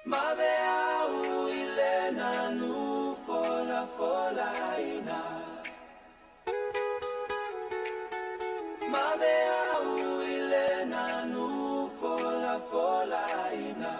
Maveau ile nanu fola fola ina. Maveau ile nanu fola fola ina.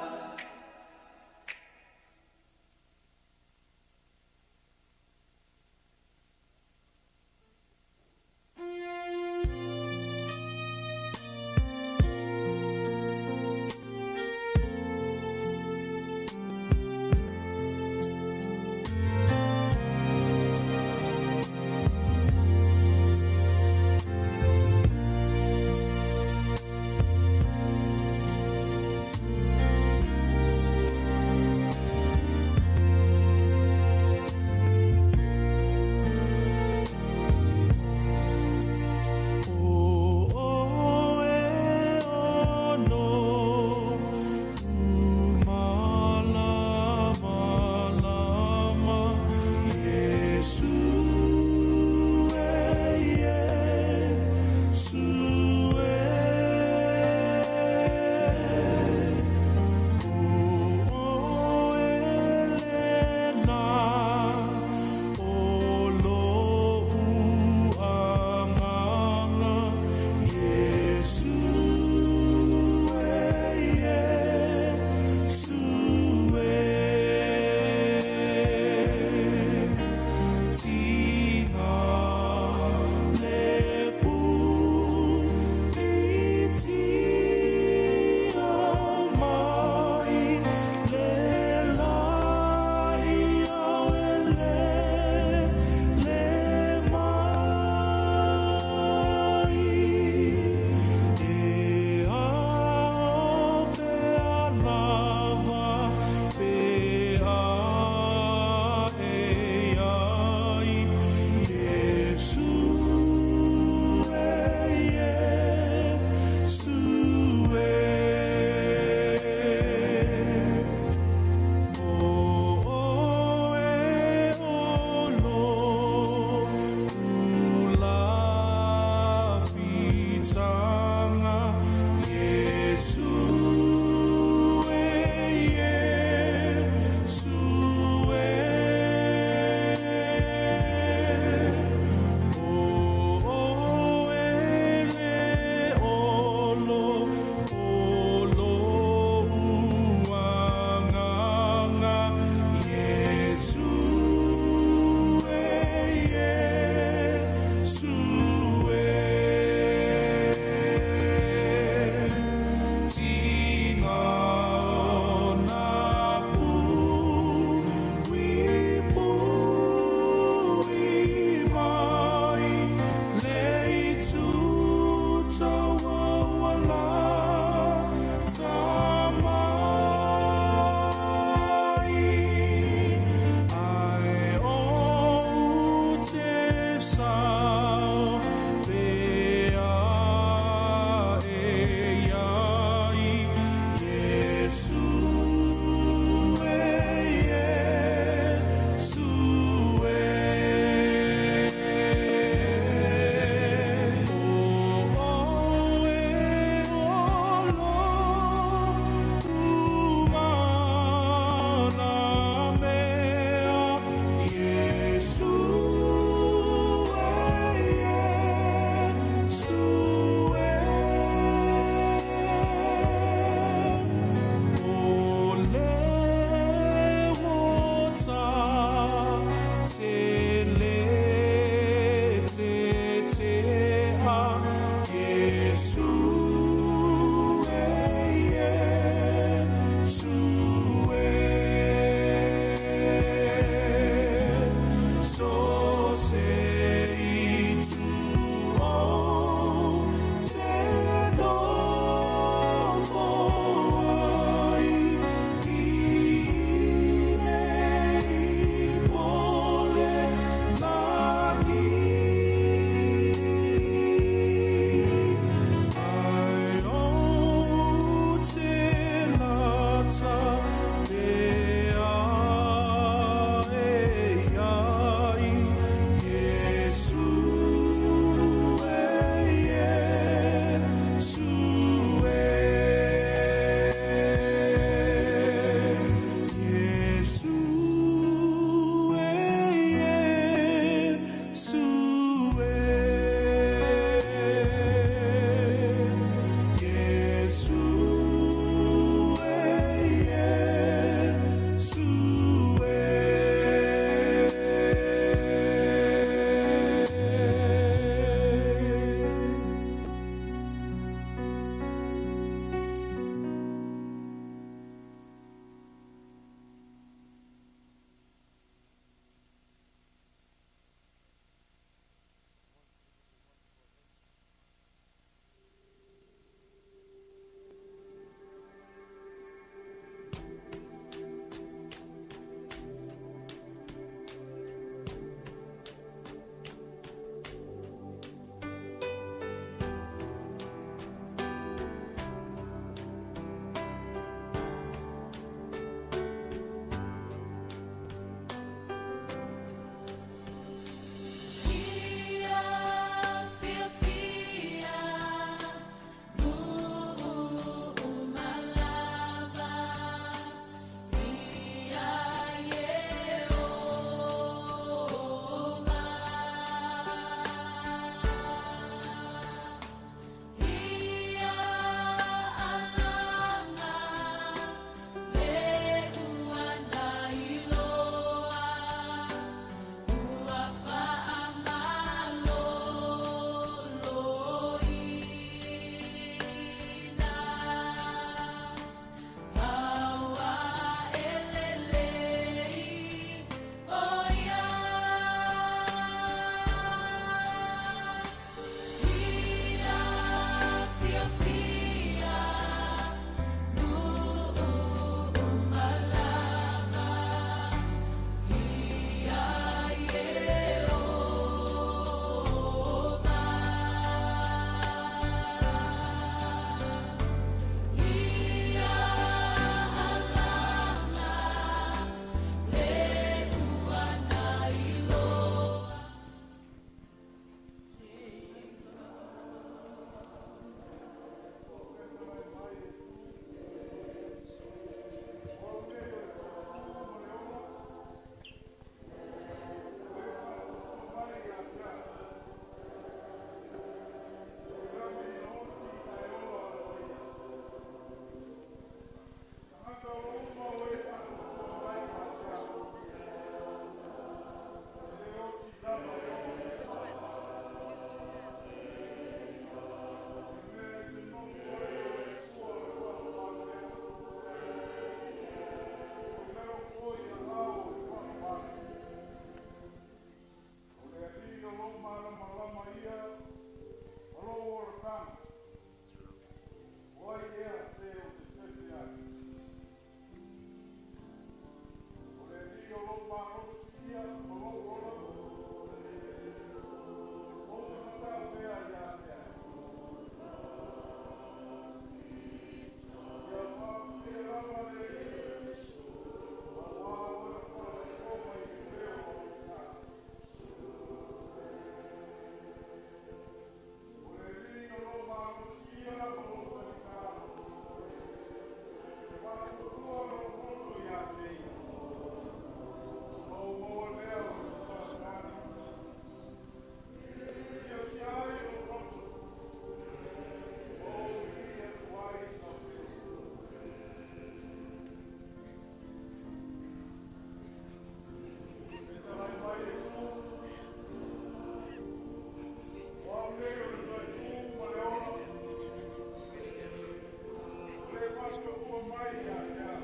mai ia te au.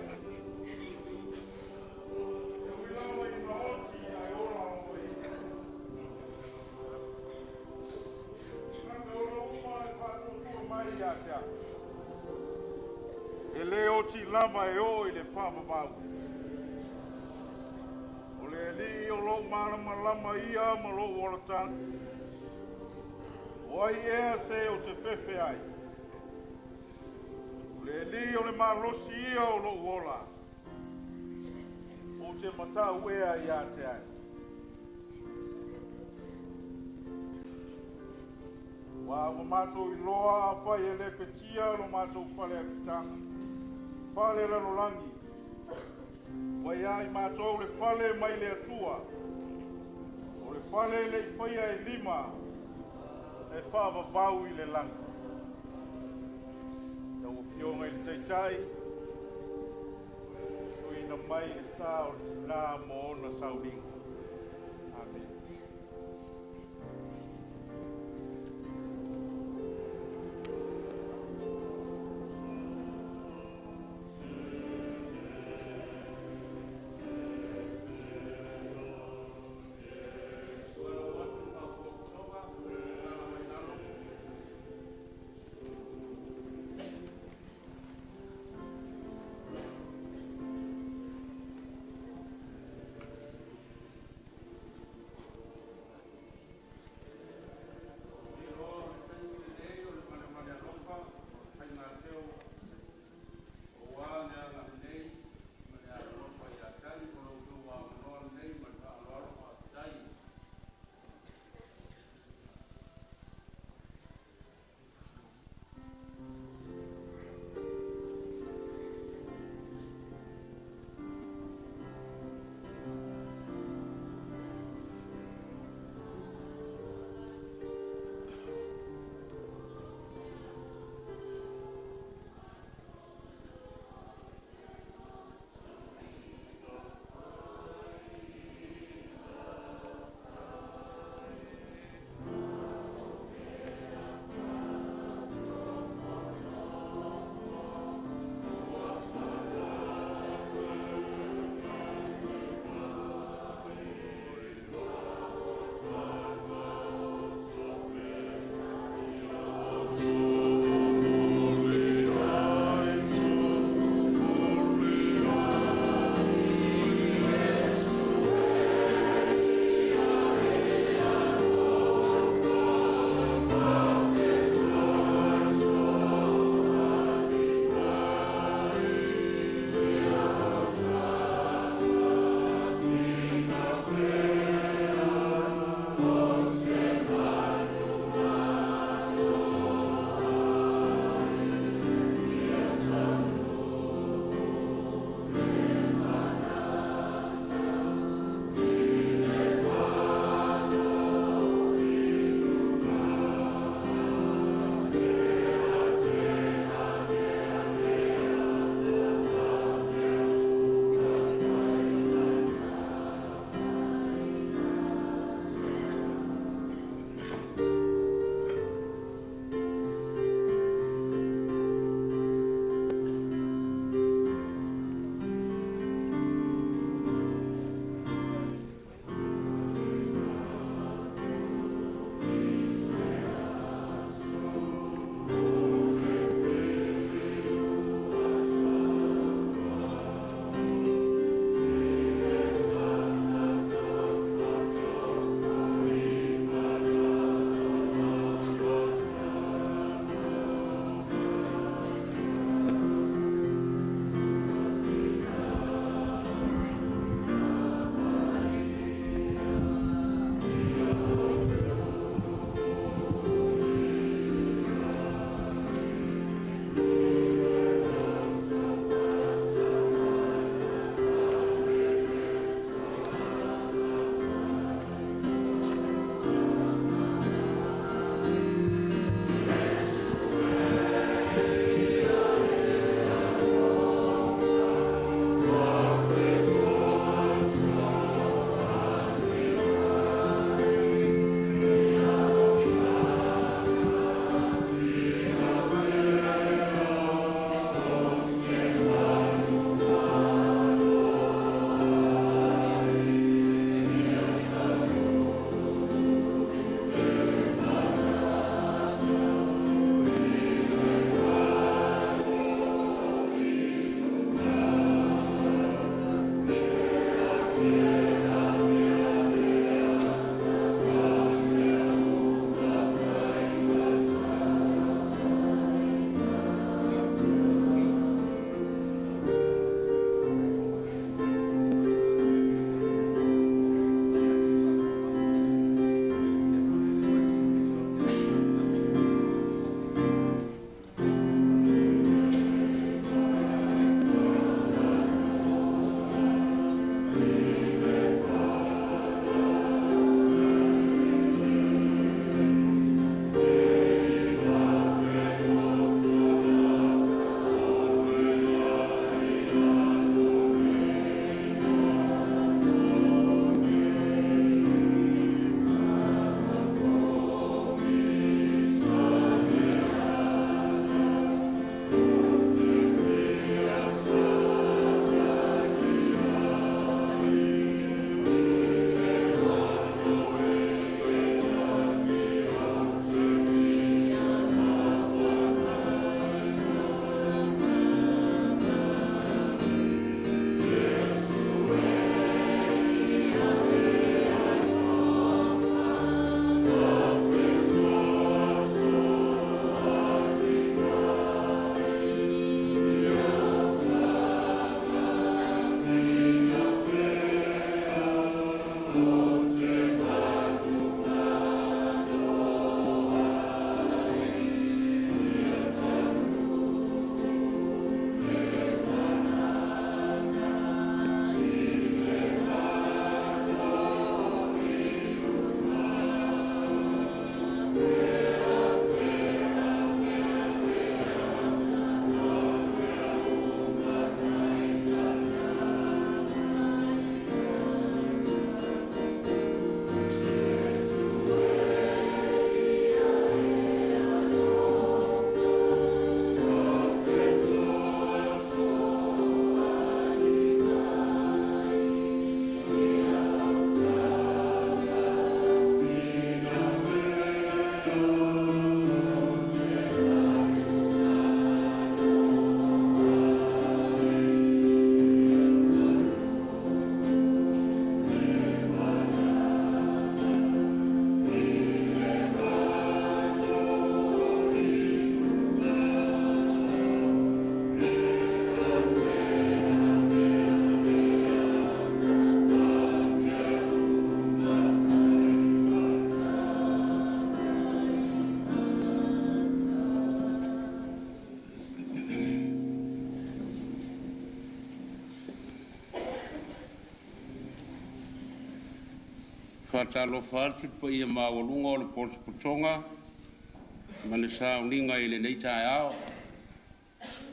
E ui lava ina oti ae ola lava ia. Tagata ola uma e faatuatua mai ia te au. E lē oti lava e oo i le faavavau. O le Alii o lou malamalama ia ma lou olataga. O ai ea se ou te fefe ai. O le Alii o le malosi ia o lou ola. Ou te matau ea ia te ai. Aua ua matou iloa afai e lepetia lo matou fale apitaga, fale lalolagi, ua ia i matou le fale mai le Atua, o le fale e le i faia e lima, e faavavau i le lagi. Lau Afioga i le Taitai, tuuina mai le sa o le tina mo ona sauniga. Amene. Faatalofa atu i le paia maualuga o le potopotoga ma le sauniga i lenei taeao.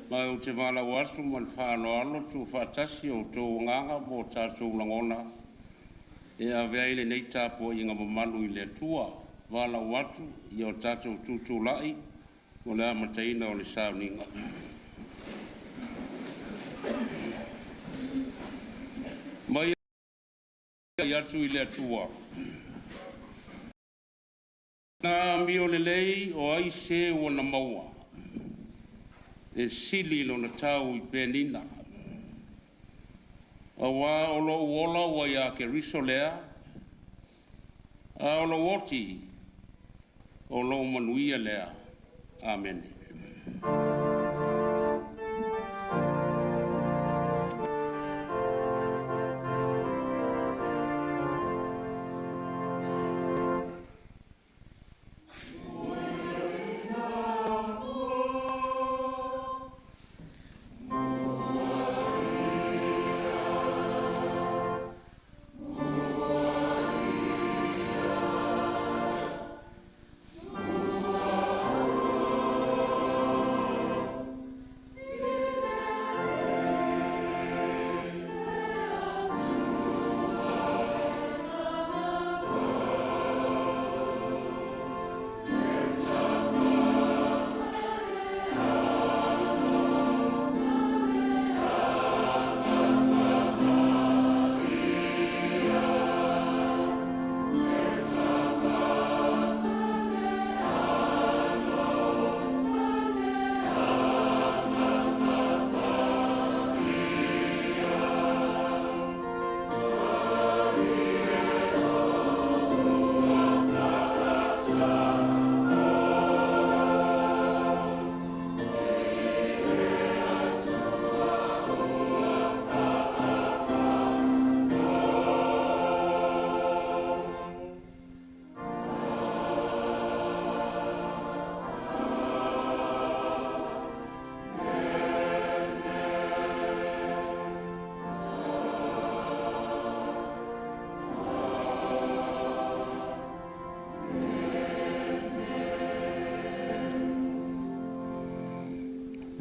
Ma ou te valaau atu ma le faaaloalo tuufaatasi o outou agaga ma o tatou lagona e ave ai lenei tapuaiga mamalu i le Atua. Valaau atu ia o tatou tutulai mo le amataina o le sauniga. Mai atu i le Atua. Na amio lelei o ai se ua na maua, e sili lona tau i penina. Auā o lou ola ua iā Keriso lea, a o lou oti o lou manuia lea. Amene.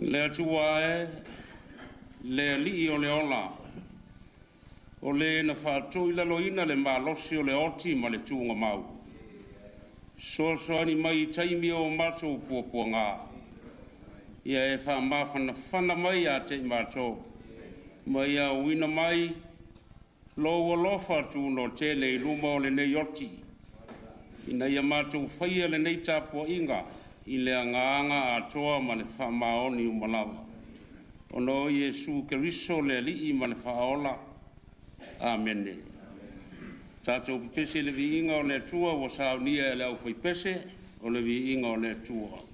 Le Atua e, le Alii o le ola, o le na faatuilaloina le malosi o le oti ma le tuugamau. Soasoani mai i taimi o matou puapuaga, ia e faamafanafana mai ia te i matou, ma ia auina mai lou alofa tuunotele i luma o lenei oti, ina ia matou faia lenei tapuaiga i le agaga atoa ma le faamaoni uma lava. Ona o Iesu Keriso le Alii ma le Faaola. Amene. Tatou pepese i le viiga o le Atua ua saunia e le aufaipese o le viiga o le Atua.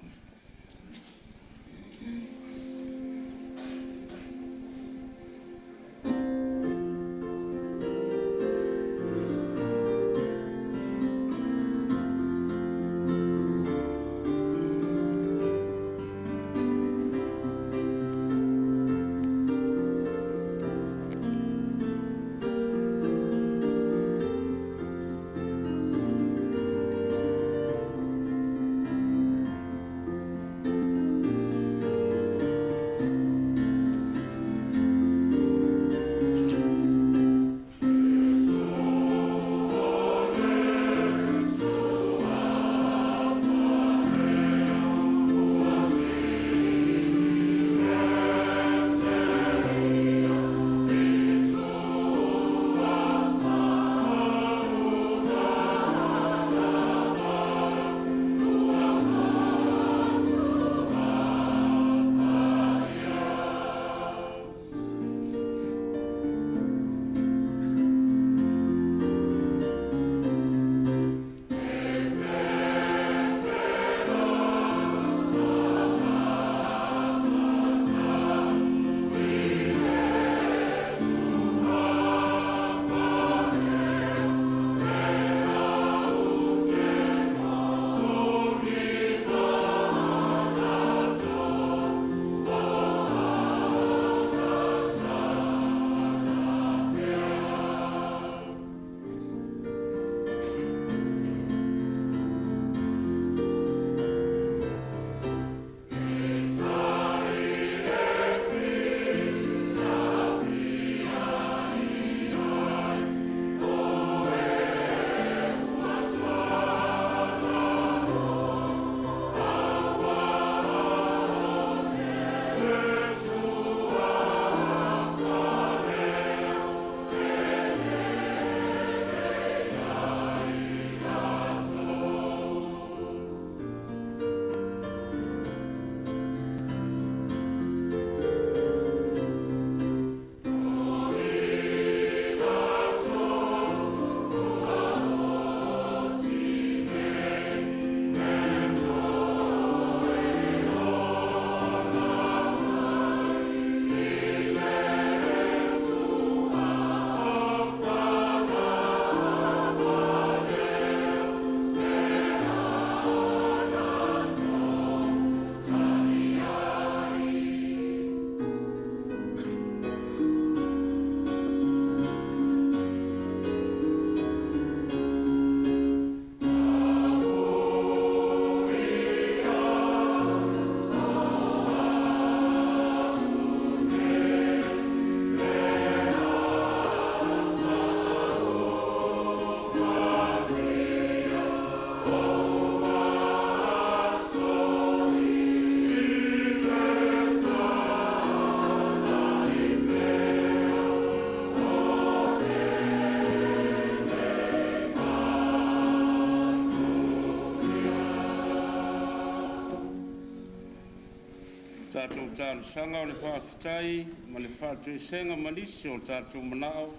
Tatou talosaga o le faafetai ma le faatoesega ma nisi o tatou manao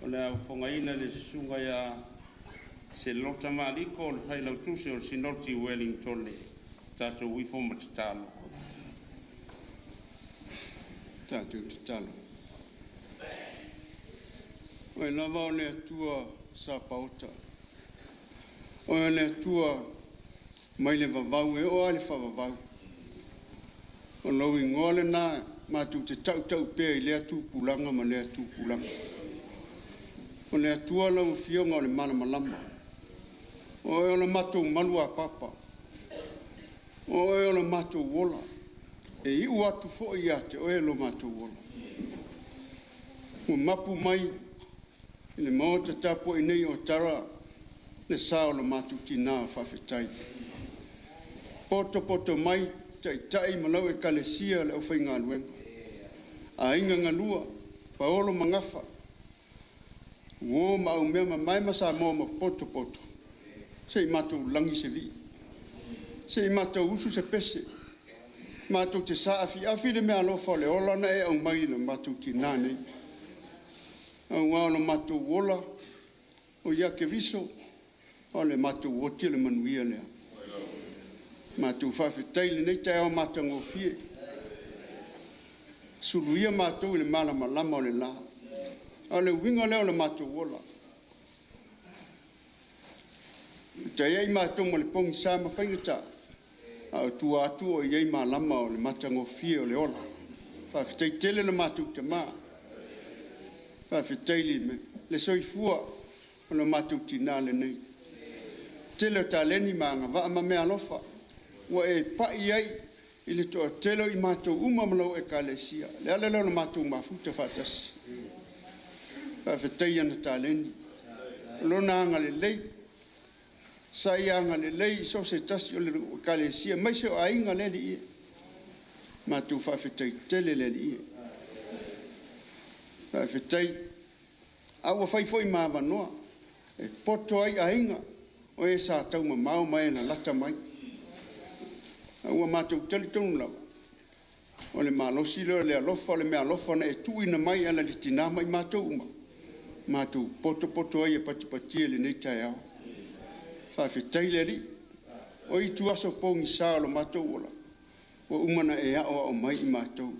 o le a ofogaina le susuga ia Selota Maliko o le failautusi o le Sinoti i Uelintone. Tatou ifo ma tatalo. Tatou tatalo. Oe lava o le Atua Sapaota, Oe o le Atua mai le vavau e oo lava i le faavavau. O lou igoa lena matou te tautau pea i lea tupulaga ma lea tupulaga. O le Atua lau Afioga o le malamalama, o Oe o le matou maluapapa, o Oe o le matou ola, e iu atu foi ia te Oe lo matou ola. Ua mapu mai i le maota tapuai nei o Tara le sa o le matou tina o faafetai. Poto poto mai taitai ma lau ekalesia le aufaigaluega. Aiga galua, paolo ma gafa, uo ma aumea mamae ma Samoa ma poto poto, se i matou lagi se vii, se i matou usu se pese, matou te saafiafi le meaalofa o le ola na e aumai i le matou tinā nei. Auā o le matou ola, o ia Keriso, o le matou oti o le manuia lea. Matou faafetai i lenei taeao matagofie. Suluia matou i le malamalama o le la. A o le uiga lea o le matou ola. E matou ma le pogisa ma faigata, a o tua atu o i ai malama o le matagofie o le ola. Faafetai tele le matou tamā. Faafetai le soifua o le matou tinā lenei. Tele o taleni ma agavaa ma meaalofa ua e pai ai i le toatele o i matou uma ma lau ekalesia. Le ala lea o le matou mafuta faatasi. Faafetai ana taleni. O lona agalelei, sa ia agalelei i so o se tasi o le ekalesia, aemaise o aiga le Alii e. Matou faafetai tele le Alii e. Faafetai. A ua fai foi ma avanoa e poto ai aiga o e sa taumamao ma e na lata mai. A ua matou talitonu lava, o le malosi lea o le alofa o le meaalofa na e tuuina mai e ala i le tina ma i matou uma, matou potopoto ai e patipatia i lenei taeao. Faafetai le Alii. O itu aso pogisa o lo matou ola, ua uma ona e aoao mai i matou.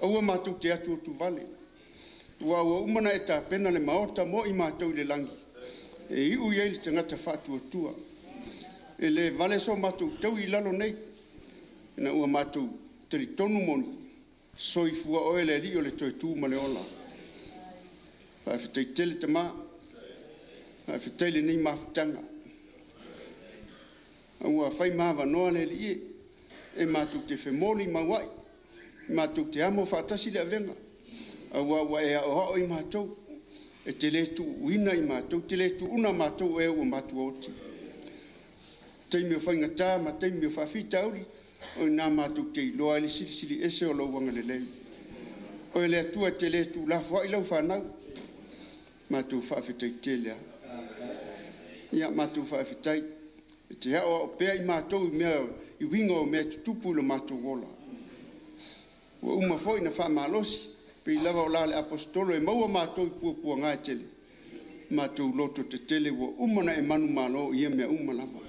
Aua matou te atuatuvale, ua uma ona e tapena le maota mo i matou i le lagi, e iu i ai le tagata faatuatua. E le vale so matou taui i lalo nei, ina ua matou talitonu moni, soifua oe le Alii o le toe tu ma le ola. Faafetai tele tamā, faafetai lenei mafutaga. Ua fai ma avanoa le Alii e matou te femoli mauai, matou te amo faatasi le avega, aua ua e aoao i matou, e te le tuuina i matou, te le tuuna matou e ua matua oti. Taimi o faigata ma taimi o faafitauli, o ina matou te iloa ai le silisili ese o lou agalelei. Oe le Atua e te le tuulafoai lau fanau, matou faafetai tele lava. Ia matou faafetai. E te aoao pea i matou i mea i uiga o mea e tutupu i lo matou ola. Ua uma foi na faamalosi, pei lava o la le aposetolo e maua matou i puapuaga e tele, matou loto tetele ua uma na e manumalo i ia mea uma lava.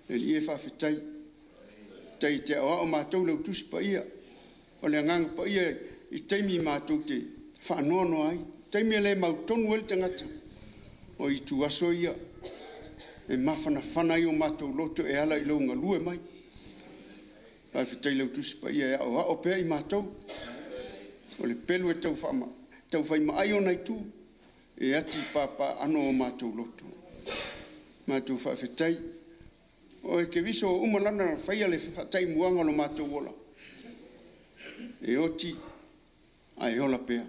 E Alii e faafetai, tai te aoao matou lau tusi paia, o le agaga paia i taimi matou te faanoanoa ai, taimi e le mautonu ai le tagata, o itu aso ia, e mafanafana ai o matou loto e ala i lou galue mai. Faafetai lau tusi paia e aoao pea i matou. O le pelu e taufai maai ona itu, e ati papaano o matou loto. Matou faafetai. O e Keriso o uma lana faia le faataimuaga o lo matou ola. E oti ae ola pea.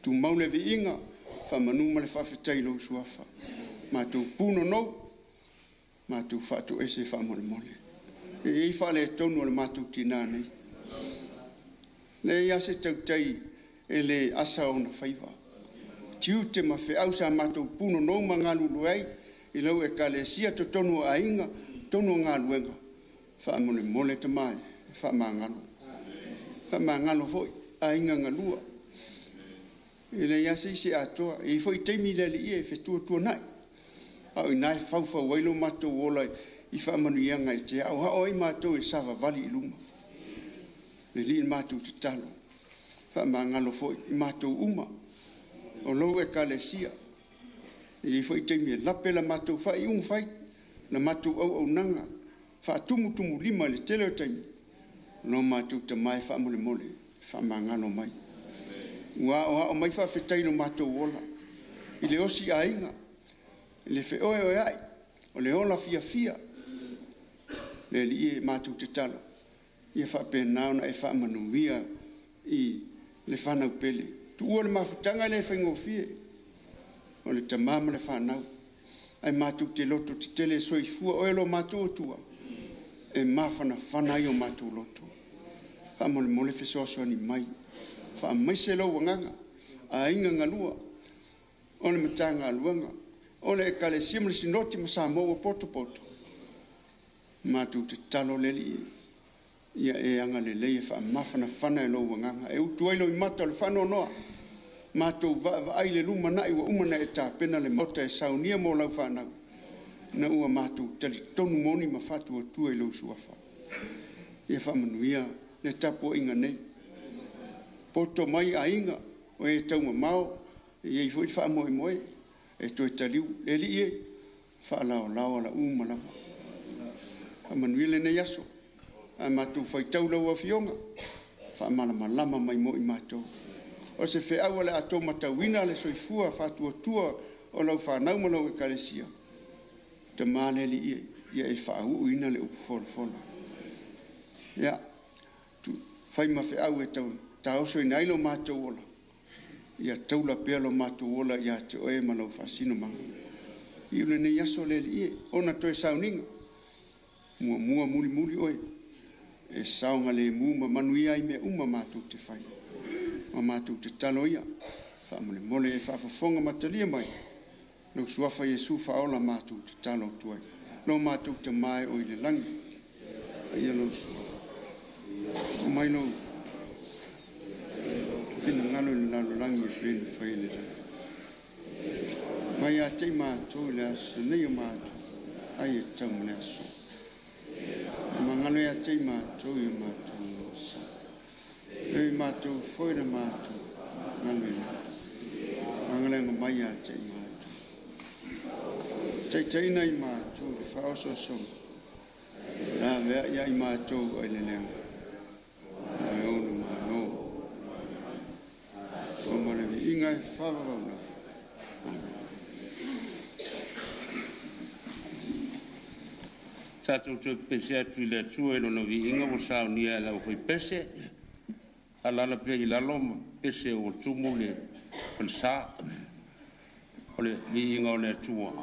Tumau le viiga, faamanu ma le faafetai i lou suafa. Matou punonou, matou faatoese faamolemole. E i ai faaletonu o le matou tinā nei. Leai lava se tautai e le asa ona faiva. Tiute ma feau sa matou punonou ma galulue ai i lau ekalesia, totonu o aiga, totonu o galuega. Faamolemole tamā e, E faamagalo. Faamagalo foi aiga galua. E leai lava se isi e atoa. E i ai foi taimi le Alii e fetuatuanai. A o i ina e faufau ai lo matou ola i faamanuiaga e te aoao ai matou e savavali i luma. Le Alii le matou tatalo. Faamagalo foi i matou uma o lou Ekalesia. E i ai foi taimi e lape la matou faaiuga fai, la matou auaunaga faatumutumulima i le tele o taimi, lo matou Tama e faamolemole, faamagalo mai. Ua aoao mai faafetai i lo matou ola, i le osi aiga, i le feoeoeai, o le ola fiafia. Le Alii e matou tatalo, ia faapena ona e faamanuia i le fanau pele. Tuua le mafutaga e le faigofie, o le tama ma le fanau, ae matou te loto tetele e soifua oe lo matou Atua, e mafanafana ai o matou loto. Faamolemole fesoasoani mai, faamaise lou agaga, aiga galua, o le Matagaluega, o le Ekalesia ma le Sinoti ma Samoa ua potopoto, matou tatalo le Alii e, ia e agalelei e faamafanafana e lou agaga, e utu ai loimata o le faanoanoa, matou vaavaai i le lumanai ua uma ona e tapena le maota e saunia mo lau fanau, ina ua matou talitonu moni ma faatuatua i lou suafa. Ia faamanuia le tapuaiga nei. Poto mai aiga, o e taumamao, e i ai foi le faamoemoe, e toe taliu. Le Alii e, faalaolao ala uma lava. Faamanuia lenei aso, a matou faitau i lau Afioga, faamalamalama mai mo i matou. O se feau o le a outou matauina le soifua faatuatua o lau fanau ma lau Ekalesia, Tama le Alii e, ia e faauuina le upu folafola. Ia, fai ma feau e tau taosoina ai lo matou ola, ia taula pea lo matou ola ia te oe ma lau faasinomaga. I lenei aso le Alii e, ona toe sauniga, muamua mulimuli oe, e saogalemu ma manuia ai mea uma matou te fai. Ma matou tatalo ia, faamolemole e faafofoga ma talia mai, lau suafa Iesu faaola matou tatalo atu ai. Lo matou Tama e oi le lagi, ia lou suafa. O mai lou finagalo i le lalolagi e pei ona fai i le lagi. Mai ia te i matou i le aso nei o matou, ai e tau ma le aso. Mangalo ia te i matou i o matou malosi. E matou foi na matou galuega. Mangalega mai ia te i matou. Taitaiina i matou le faaosoosoga. La vea ia i matou ai le leaga. E ono malo. O ma le viiga e faavavau lava. Amen. Tatou toe pese atu i le Atua i lona viiga ua saunia e le aufaipese, alaala pea i lalo ma pese ua tumu le falesa. O le viiga o le Atua.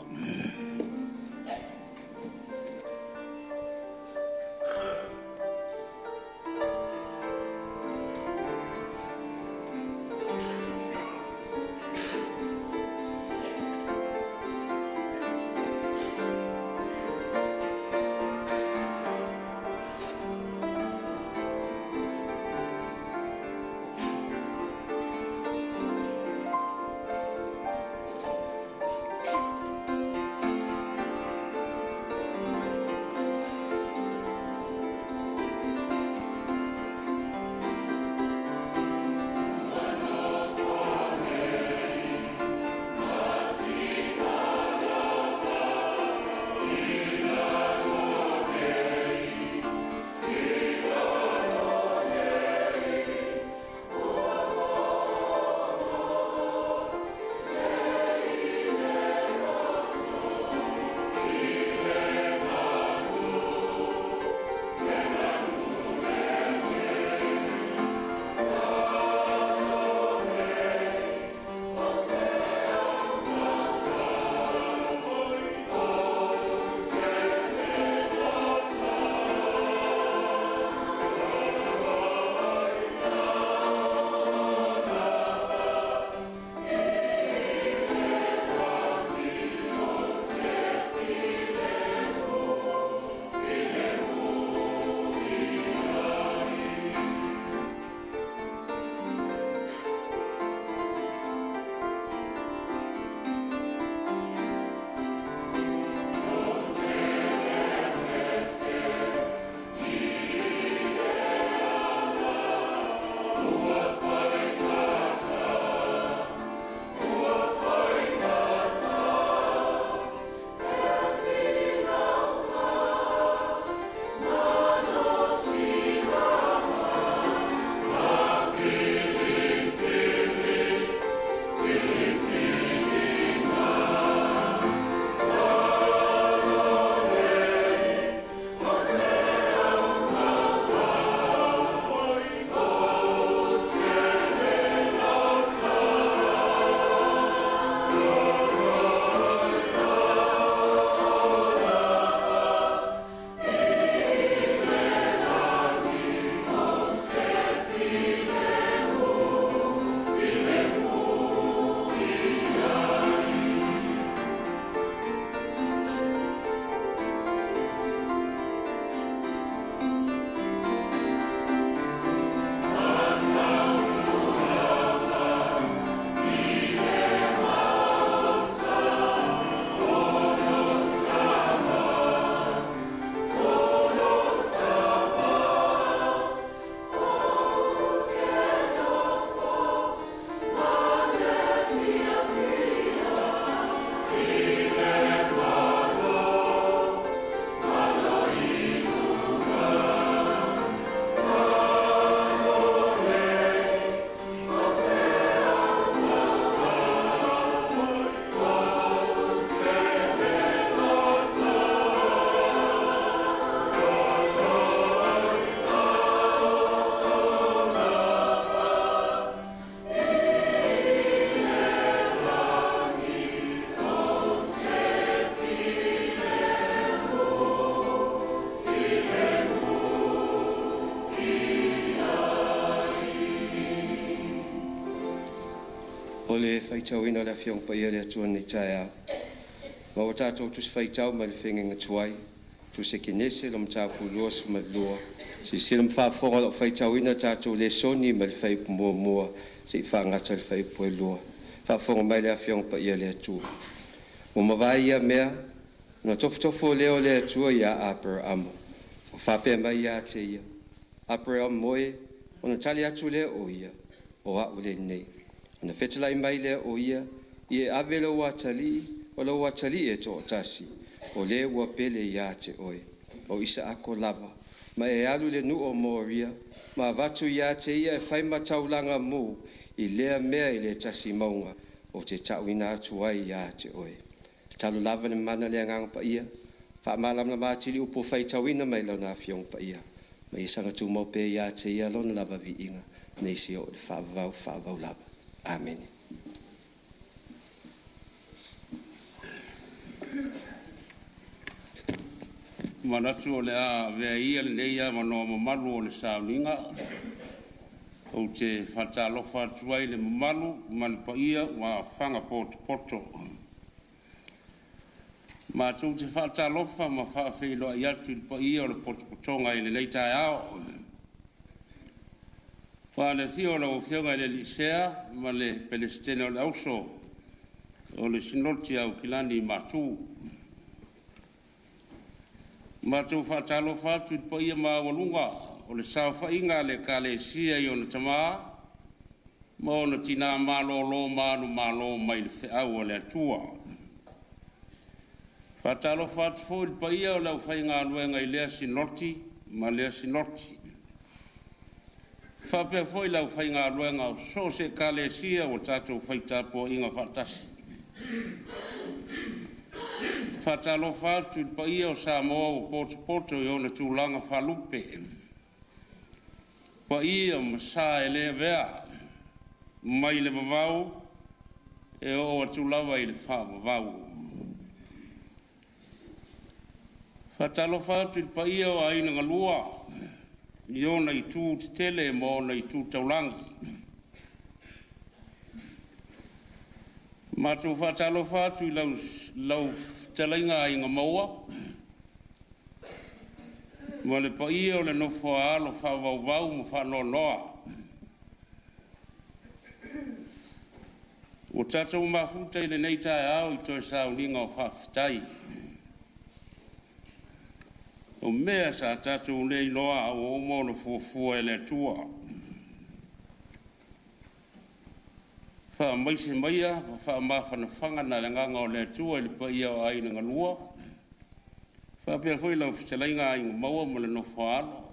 O le faitauina o le Afioga Paia le Atua nei taeao. Ma ua tatou tusi faitau mai le feagaiga tuai, tusi a Kenese le mataupu 22, silasila ma faafofoga o lau faitauina tatou lesoni mai le fuaiupu 1 seia faagata le fuaiupu 2. Faafofoga mai le Afioga Paia le Atua. Ua mavae ia mea, na tofotofo lea o le Atua ia Aperamo. Ua faapea mai ia te ia, Aperamo e, ona tali atu lea o ia, o a'u lenei. Ona fetalai mai lea o ia, ia e ave lou atalii, o lou atalii e toatasi, o le ua pele ia te oe, o Isaako lava, ma e alu i le nuu o Moria, ma avatu ia te ia e fai ma taulaga mou i lea mea i le tasi mauga o te ta'uina atu ai ia te oe. Tatalo lava le mana le agaga paia, faamalamalama atili upu faitauina mai lona Afioga Paia, ma ia saga tumau pea ia te ia lona lava viiga, nei se o le faavavau faavavau lava. Amene. Manatu o le a avea ia lenei avanoa mamalu o le sauniga ou te faatalofa atu ai i le mamalu ma le paia ua afaga potopoto. Matou te faatalofa ma faafeiloai atu i le paia o le potopotoga i lenei taeao. Fa le afio o lau Afioga i le Alii Sea ma le Pelesitene o le Auso o le Sinoti a Aukilani i Matu. Matou faatalofa atu i le paia maualuga o le saofaiga a le Ekalesia i ona tama ma ona tina malolo ma manumalo mai le feau a le Atua. Faatalofa atu foi i le paia o le aufaigaluega i lea sinoti ma lea sinoti. Faapea foi le aufaigaluega o so o se Ekalesia ua tatou faitapuaiga faatasi. Faatalofa atu i le paia o Samoa ua potopoto i ona tulaga faalupe, paia ma sa e le avea mai le vavau e oo atu lava i le faavavau. Faatalofa atu i le paia o aiga galua i ona itu tetele ma ona itu taulagi. Matou faatalofa atu i lau fetalaiga Aiga Maua ma le paia o le nofo a alo faavauvau ma faanoanoa. Ua tatou mafuta i lenei taeao i toe sauniga o faafetai. O mea sa tatou le iloa ua uma ona fuafua e le Atua. Faamaise maia ma faamafanafana na le agaga o le Atua i le paia o aiga galua, faapea foi lau fetalaiga Aiga Maua ma le nofo a alo,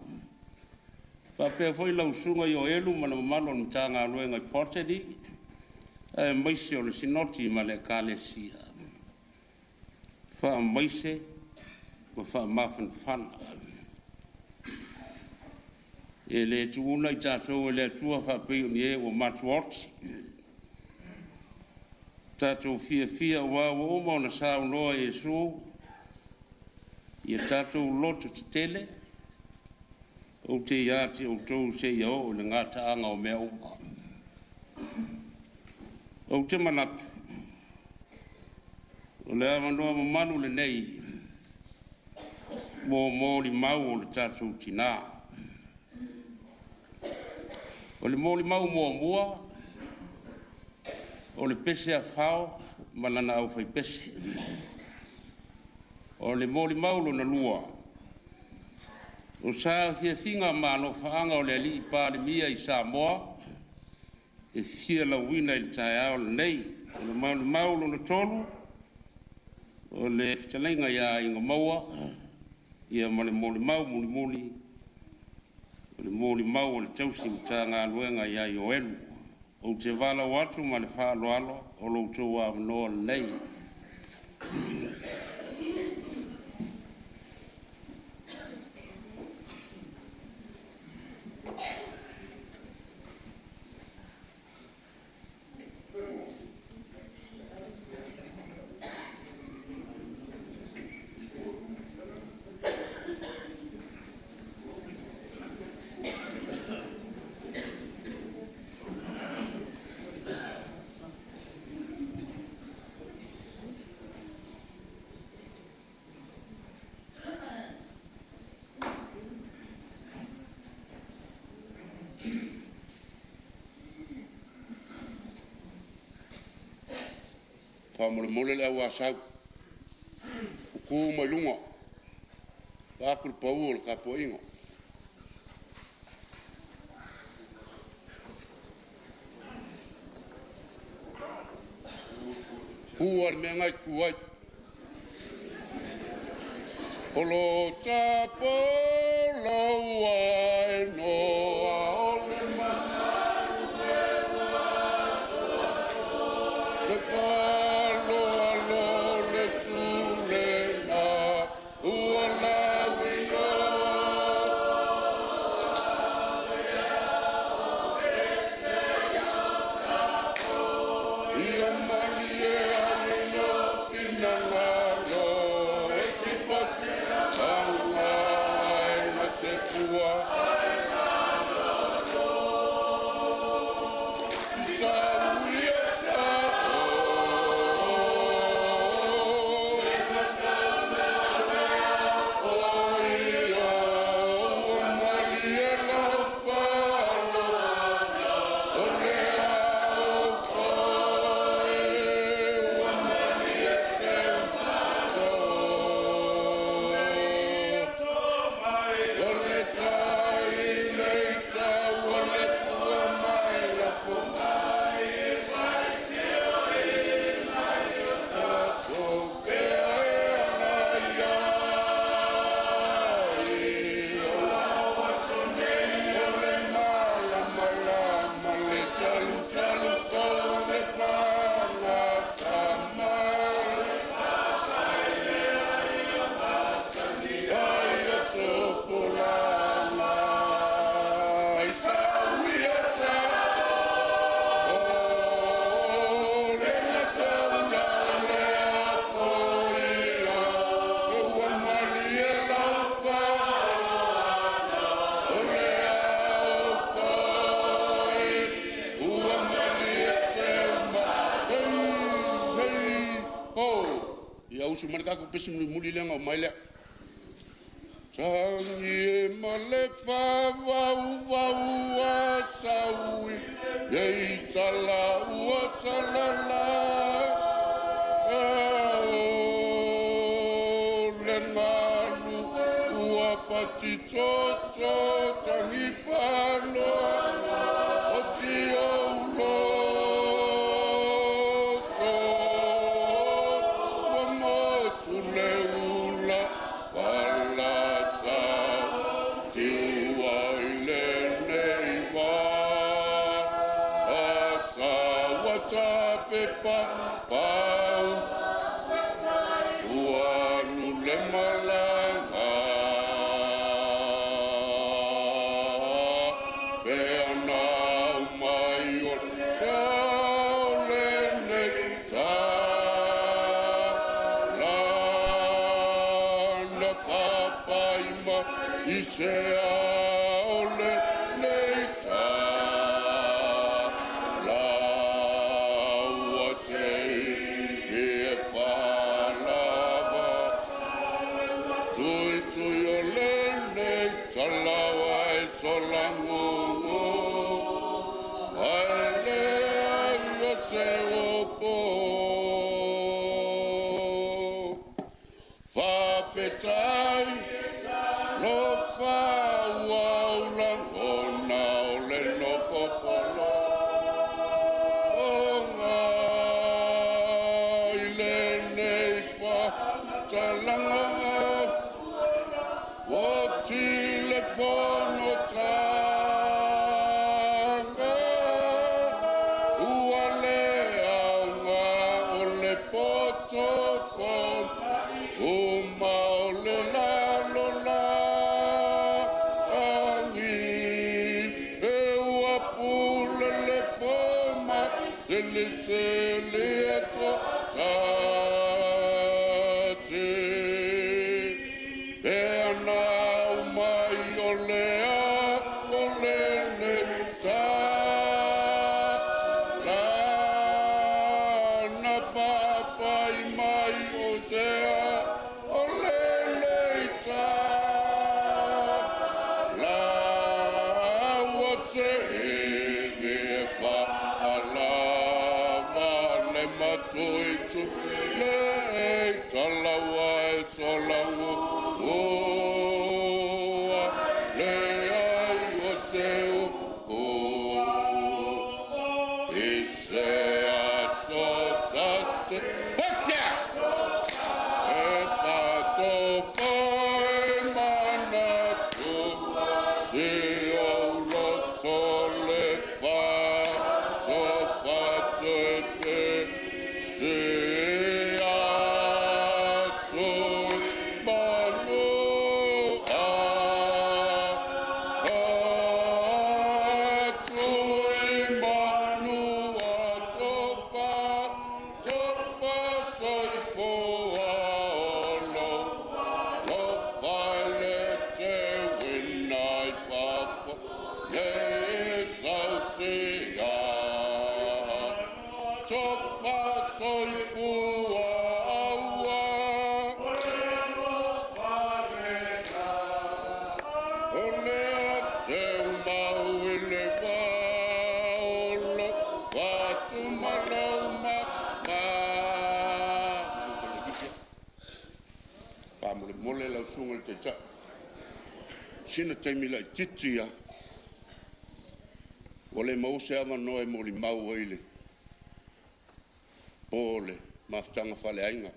faapea foi lau susuga Ioelu ma le mamalu o le Matagaluega i Botany, aemaise o le Sinoti ma le Ekalesia. Faamaise ma faamafanafana. E le tuuna i tatou e le Atua faapei o ni e ua matuaoti. Tatou fiafia ua ua uma ona saunoa Iesu ia tatou loto tetele, ou te ia te outou seia oo i le gataaga o mea uma. Ou te manatu, o le avanoa mamalu lenei mo molimau o le tatou tinā. O le molimau muamua, o le pese a fao ma lana aufaipese. O le molimau lona lua, o saafiafiga ma alofaaga o le Alii Palemia i Samoa e fia lauina i le taeao lenei. O le molimau lona tolu, o le fetalaiga ia Aiga Maua, ia ma le molimau mulimuli, o le molimau o le tausi Matagaluega ia Ioelu. Ou te valaau atu ma le faaaloalo o lo outou avanoa lenei. Faamolemole le au asau. Kuku mai luga. Vaeatu le pau o le tapuaiga. Ku a le mea ngai ku ai. O lo tapo laua e noa o le mamalu le falo le sule na ua lauino. Ia malie alino finagalo e si pasi anga ai na se pua. Sauia sa o ia ua malie lau falo o le ao foi ua malie se O le tai nei tau o le pua mai la fo o pea e ana ia i o le malama lama le talu talu tau le fanga tamai ai o tupulanga i sauia sa o le gataula le afoia ua malie laufa o le ao foi ua malie teuma hei hei ho ia usu mai le tatou pesi mulimuli lea na o mai lea. Tangi e ma le whāvau a saui, ei tala ua salala. O le ngalu ua fatitoto tangi whanoa o si ou loto. Ua motu le ula falasa tiua i lenei vā. Asa ua tapepa pau ua alu le malaga. Pe ana au mai o le ao lenei sa lana papaima i se ao lenei ta la ua se i e whalava. Tui tui o lenei talawa e solangongo. Ai le ai o se opo. Whawhetai lo whaua o langona o le nofo polo. O ngā i lenei whatalanga. O telefono tanga. Ua le aunga o le poto fono. Uma o le lalo la angi. E ua pule le foma sele sele e to sati. Pe ana au mai o le a o le ne sa la na papai mai o se a o le le ta la ua se e fa ala va le matui tu susuga i le Taitai. Sina taimi laitiiti lava, ua le maua se avanoa e molimau ai i le po o le mafutaga faaleaiga.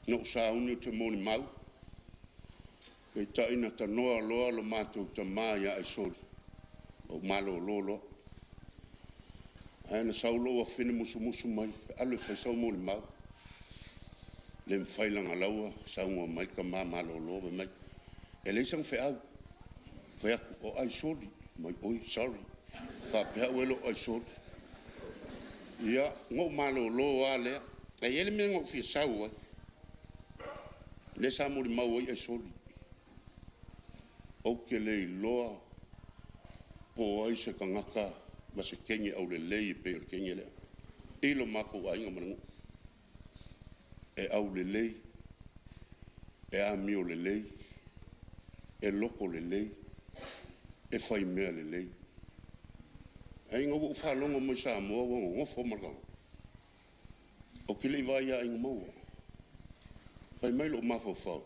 Na ou sauni ou te molimau, peitai na tanoa loa lo matou tama ia Aisoli, ou malolo loa. Ae na sau lou afafine musumusu mai, alu e fai sau molimau. E le mafai leaga o la ua saunoa mai le tama malolo fai mai, e leai sana feau. Ou fai atu, o Aisoli. Fai mai, oi sorry, faapea au e le o Aisoli. Ia, na ou malolo lava lea. Ae i ai le mea na ou fia sau ai, lea sa molimau ai Aisoli. Ou te le iloa po o ai se tagata ma se teine aulelei e pei o le teine lea i lo matou aiga ma le nuu. E aulelei, e amio lelei, e loto lelei, e fai mea lelei. Ae ina ua ou faalogo mai Samoa ua nonofo ma le tagata, ou te le i vaai ia Aiga Maua. Fai mai lou mafaufau,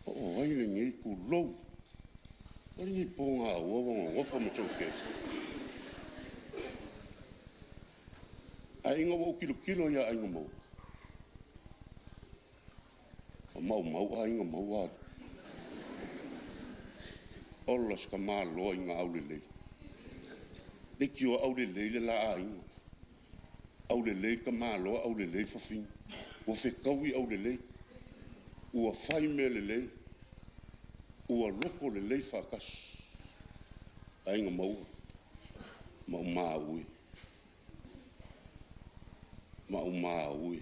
o ai lenei, tulou, o ai lenei pogaua ua nonofo ma so'u teine? Ae ina ua ou tilotilo ia Aiga Maua, ua maumau aiga maua. Ola se tamaloa ina aulelei. Leitioa aulelei le la aiga. Aulelei le tamaloa, aulelei le fafine. Ua fetaui aulelei, ua fai mea lelei, ua loto lelei faatasi. Aiga Maua, maumau e, maumau e,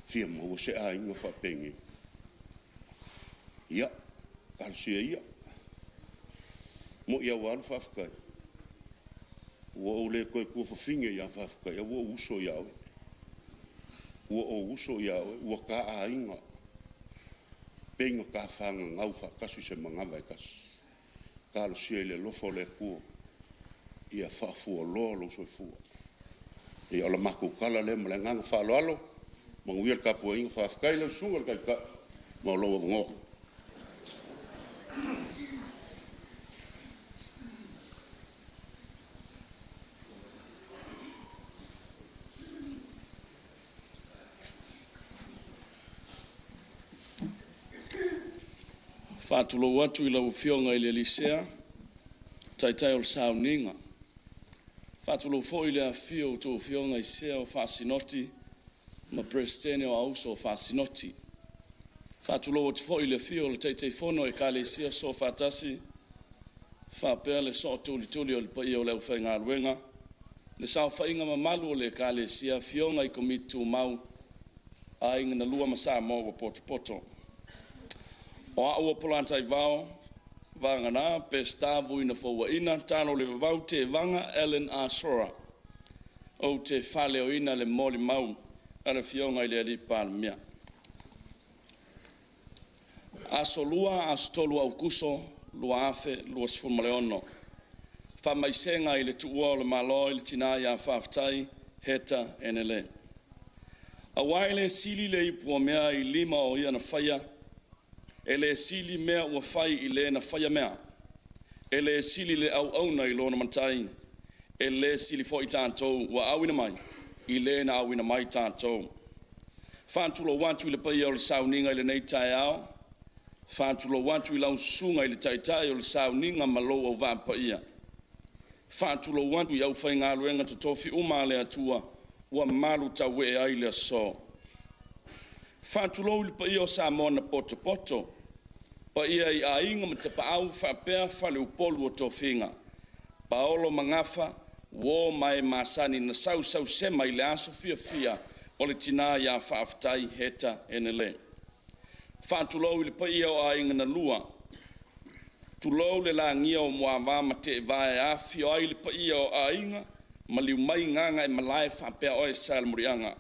fia maua se aiga faapenei. Ia, talosia ia. Mo'i lava ua alu faafetai, ua ou le toe tuafafine ia Faafetai, ae ua ou uso ia oe. Ua ou uso ia oe, ua ta aiga, pei ona ta fagagau faatasi i se manava e tasi. Talosia i le alofa o le Atua ia faafualoa lou soifua. Ia, o le matou tala lea ma le agaga faaaloalo. Manuia le tapuaiga. Faafetai lau susuga i le Taitai mo lou avanoa. Faatulou atu i lau Afioga i le alii Sea, Taitai o le Sauniga. Faatulou foi i le afifio o outou Afioga i Sea o Faasinoti ma Peresetene o Auuso o Faasinoti. Faatulou atu foi i le afio o le Taitaifono o Ekalesia Soofaatasi, faapea le sootulituli o le paia o le aufaigaluega, le saofaiga mamalu o le Ekalesia, afioga i Komiti Tumau, Aiga na Lua ma Samoa ua potopoto. O au o Polataivao, vagana Peseta Vuina Fouaina, talo le vavau Tevaga Ellen Asora, ou te faaleoina le molimau a le Afioga i le Alii Palemia. Aso 2, aso 3 Aokuso 2026. Faamaisega i le tuua o le Malo i le tina ia Faafetai Heta Enele. Aua e le sili le ipu o mea i lima o ia na faia, e le sili mea ua fai i le na faia mea, e le sili le auauna i lona matai, e le sili foi tatou ua auina mai i le na auina mai tatou. Faatulou atu i le paia o le sauniga i lenei taeao, faatulou atu i lau susuga i le Taitai o le sauniga ma lou auvaa paia. Faatulou atu i aufaigaluega totofi uma a le Atua ua malu tauee ai le aso. Faatulou i le paia o Samoa na potopoto, paia i aiga ma tapaau faapea faleupolu o tofiga. Paolo ma Gafa, uo ma e masani na sausausema i le aso fiafia o le tina ia Faafetai Heta Enele. Faatulou i le paia o aiga na lua, tulou le lagia o Muava ma Teevā e afifio ai le paia o aiga, maliu mai Gagaemalae faapea oe Salemuliaga.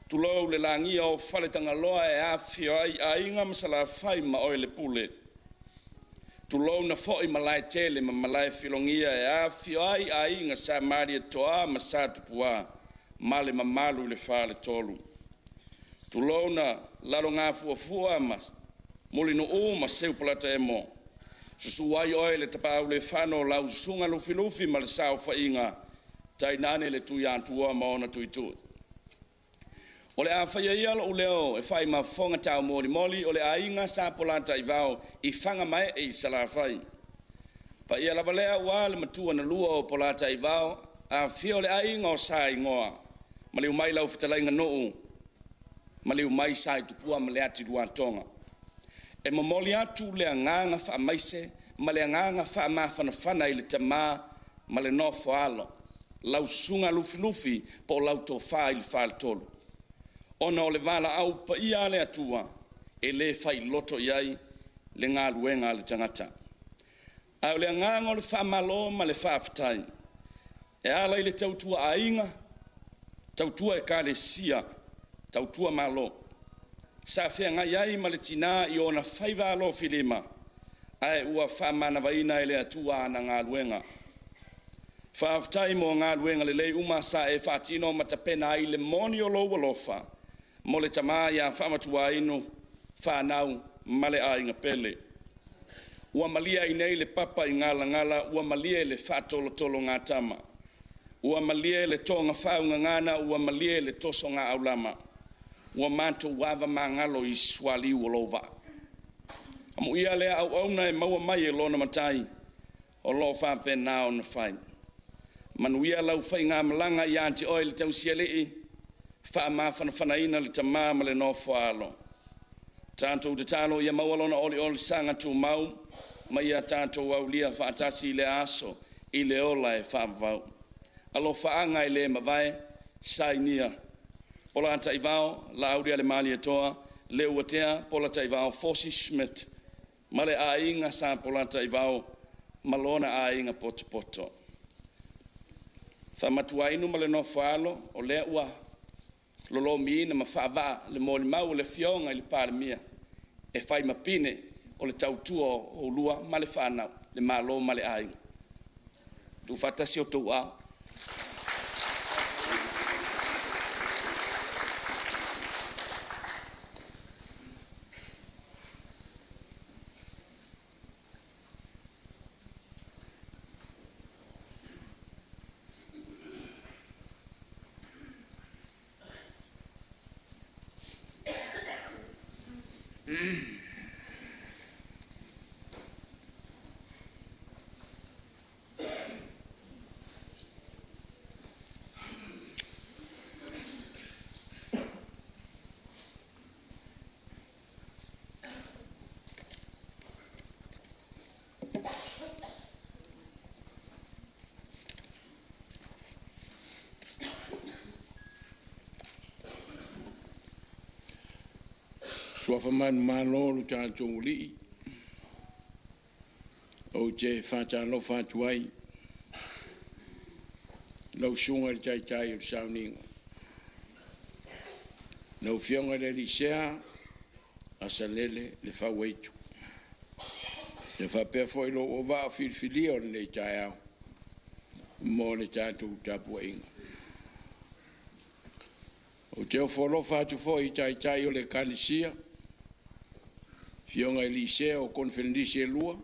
Tulou le lagia o Faletagaloa e afifio ai aiga ma Salafai ma oe le Pule. Tulou na foi Malaetele ma Malaefilogia e afifio ai aiga Sa Malietoa ma Sa Tupua ma le mamalu i le Faletolu. Tulou na lalogafuafua ma mulinu'u ma seupalata emo. Susu ai oe le tapaau le fano lau susuga Lufilufi ma le saofaiga tainane le Tuiatua ma ona tuitui. O le a faia ia lo'u leo e faimafofoga taumolimoli o le aiga sa Polataivao i Fagamaee i Salafai. Paia lava lea ua le matua na lua o Polataivao, afifio le aiga o Saigoa, maliu mai lau fetalaiga Nuu, maliu mai Saitupua ma le Atiluatoga. E momoli atu le agaga faamaise ma le agaga faamafanafana i le tama ma le nofo alo, lau susuga Lufilufi po o lau tofa i le faletolu. Ona o le valaau paia a le Atua, e le failoto i ai le galuega a le tagata. A o le agaga o le faamalo ma le faafetai, e ala i le tautua aiga, tautua ekalesia, tautua malo. Sa feagai ai ma le tinā i ona faiva alofilima, ae ua faamanavaina e le Atua ana galuega. Faafetai mo galuega lelei uma sa e faatino ma tapena ai le moni o lou alofa mo le tama ia Faamatuainu, fanau ma le aiga pele. Ua malie ai nei le papa i galagala, ua malie le faatolotologatama, ua malie le toga faaugagana, ua malie le tosoga aulama. Ua matou ava magalo i sualiu o lou vaa. Amuia lea auauna e maua mai e lona matai, o lo o faapena ona fai. Manuia lau faigamalaga ia te oe le tausialii, faamafanafanaina le tama ma le nofo alo. Tatou tatalo ia maua lona oliolisaga tumau, ma ia tatou aulia faatasi i le aso i le ola e faavavau. Alofaaga e le mavae, sainia. Polataivao, Laaulialemalietoa, Leuatea Polataivao Fosi Schmidt, ma le aiga sa Polataivao ma lona aiga potopoto. Faamatuainu ma le nofo alo, o lea ua lolomiina ma faavaa le molimau o le afioga i le Palemia e fai ma pine o le tautua o ulua ma le fanau, le Malo ma le aiga. Tuufaatasi o tou ao. Suafa manumalo lo tatou Alii, ou te faatalofa atu ai lau susuga i le Taitai o le Sauniga, lau Afioga i le Alii Sea Asalele Le Fauaitu, ia faapea foi lou auvaa filifilia o lenei taeao mo le tatou tapuaiga. Ou te ofo alofa atu foi i Taitai o le Ekalesia, Afioga i alii sea o Koneferenisi e lua,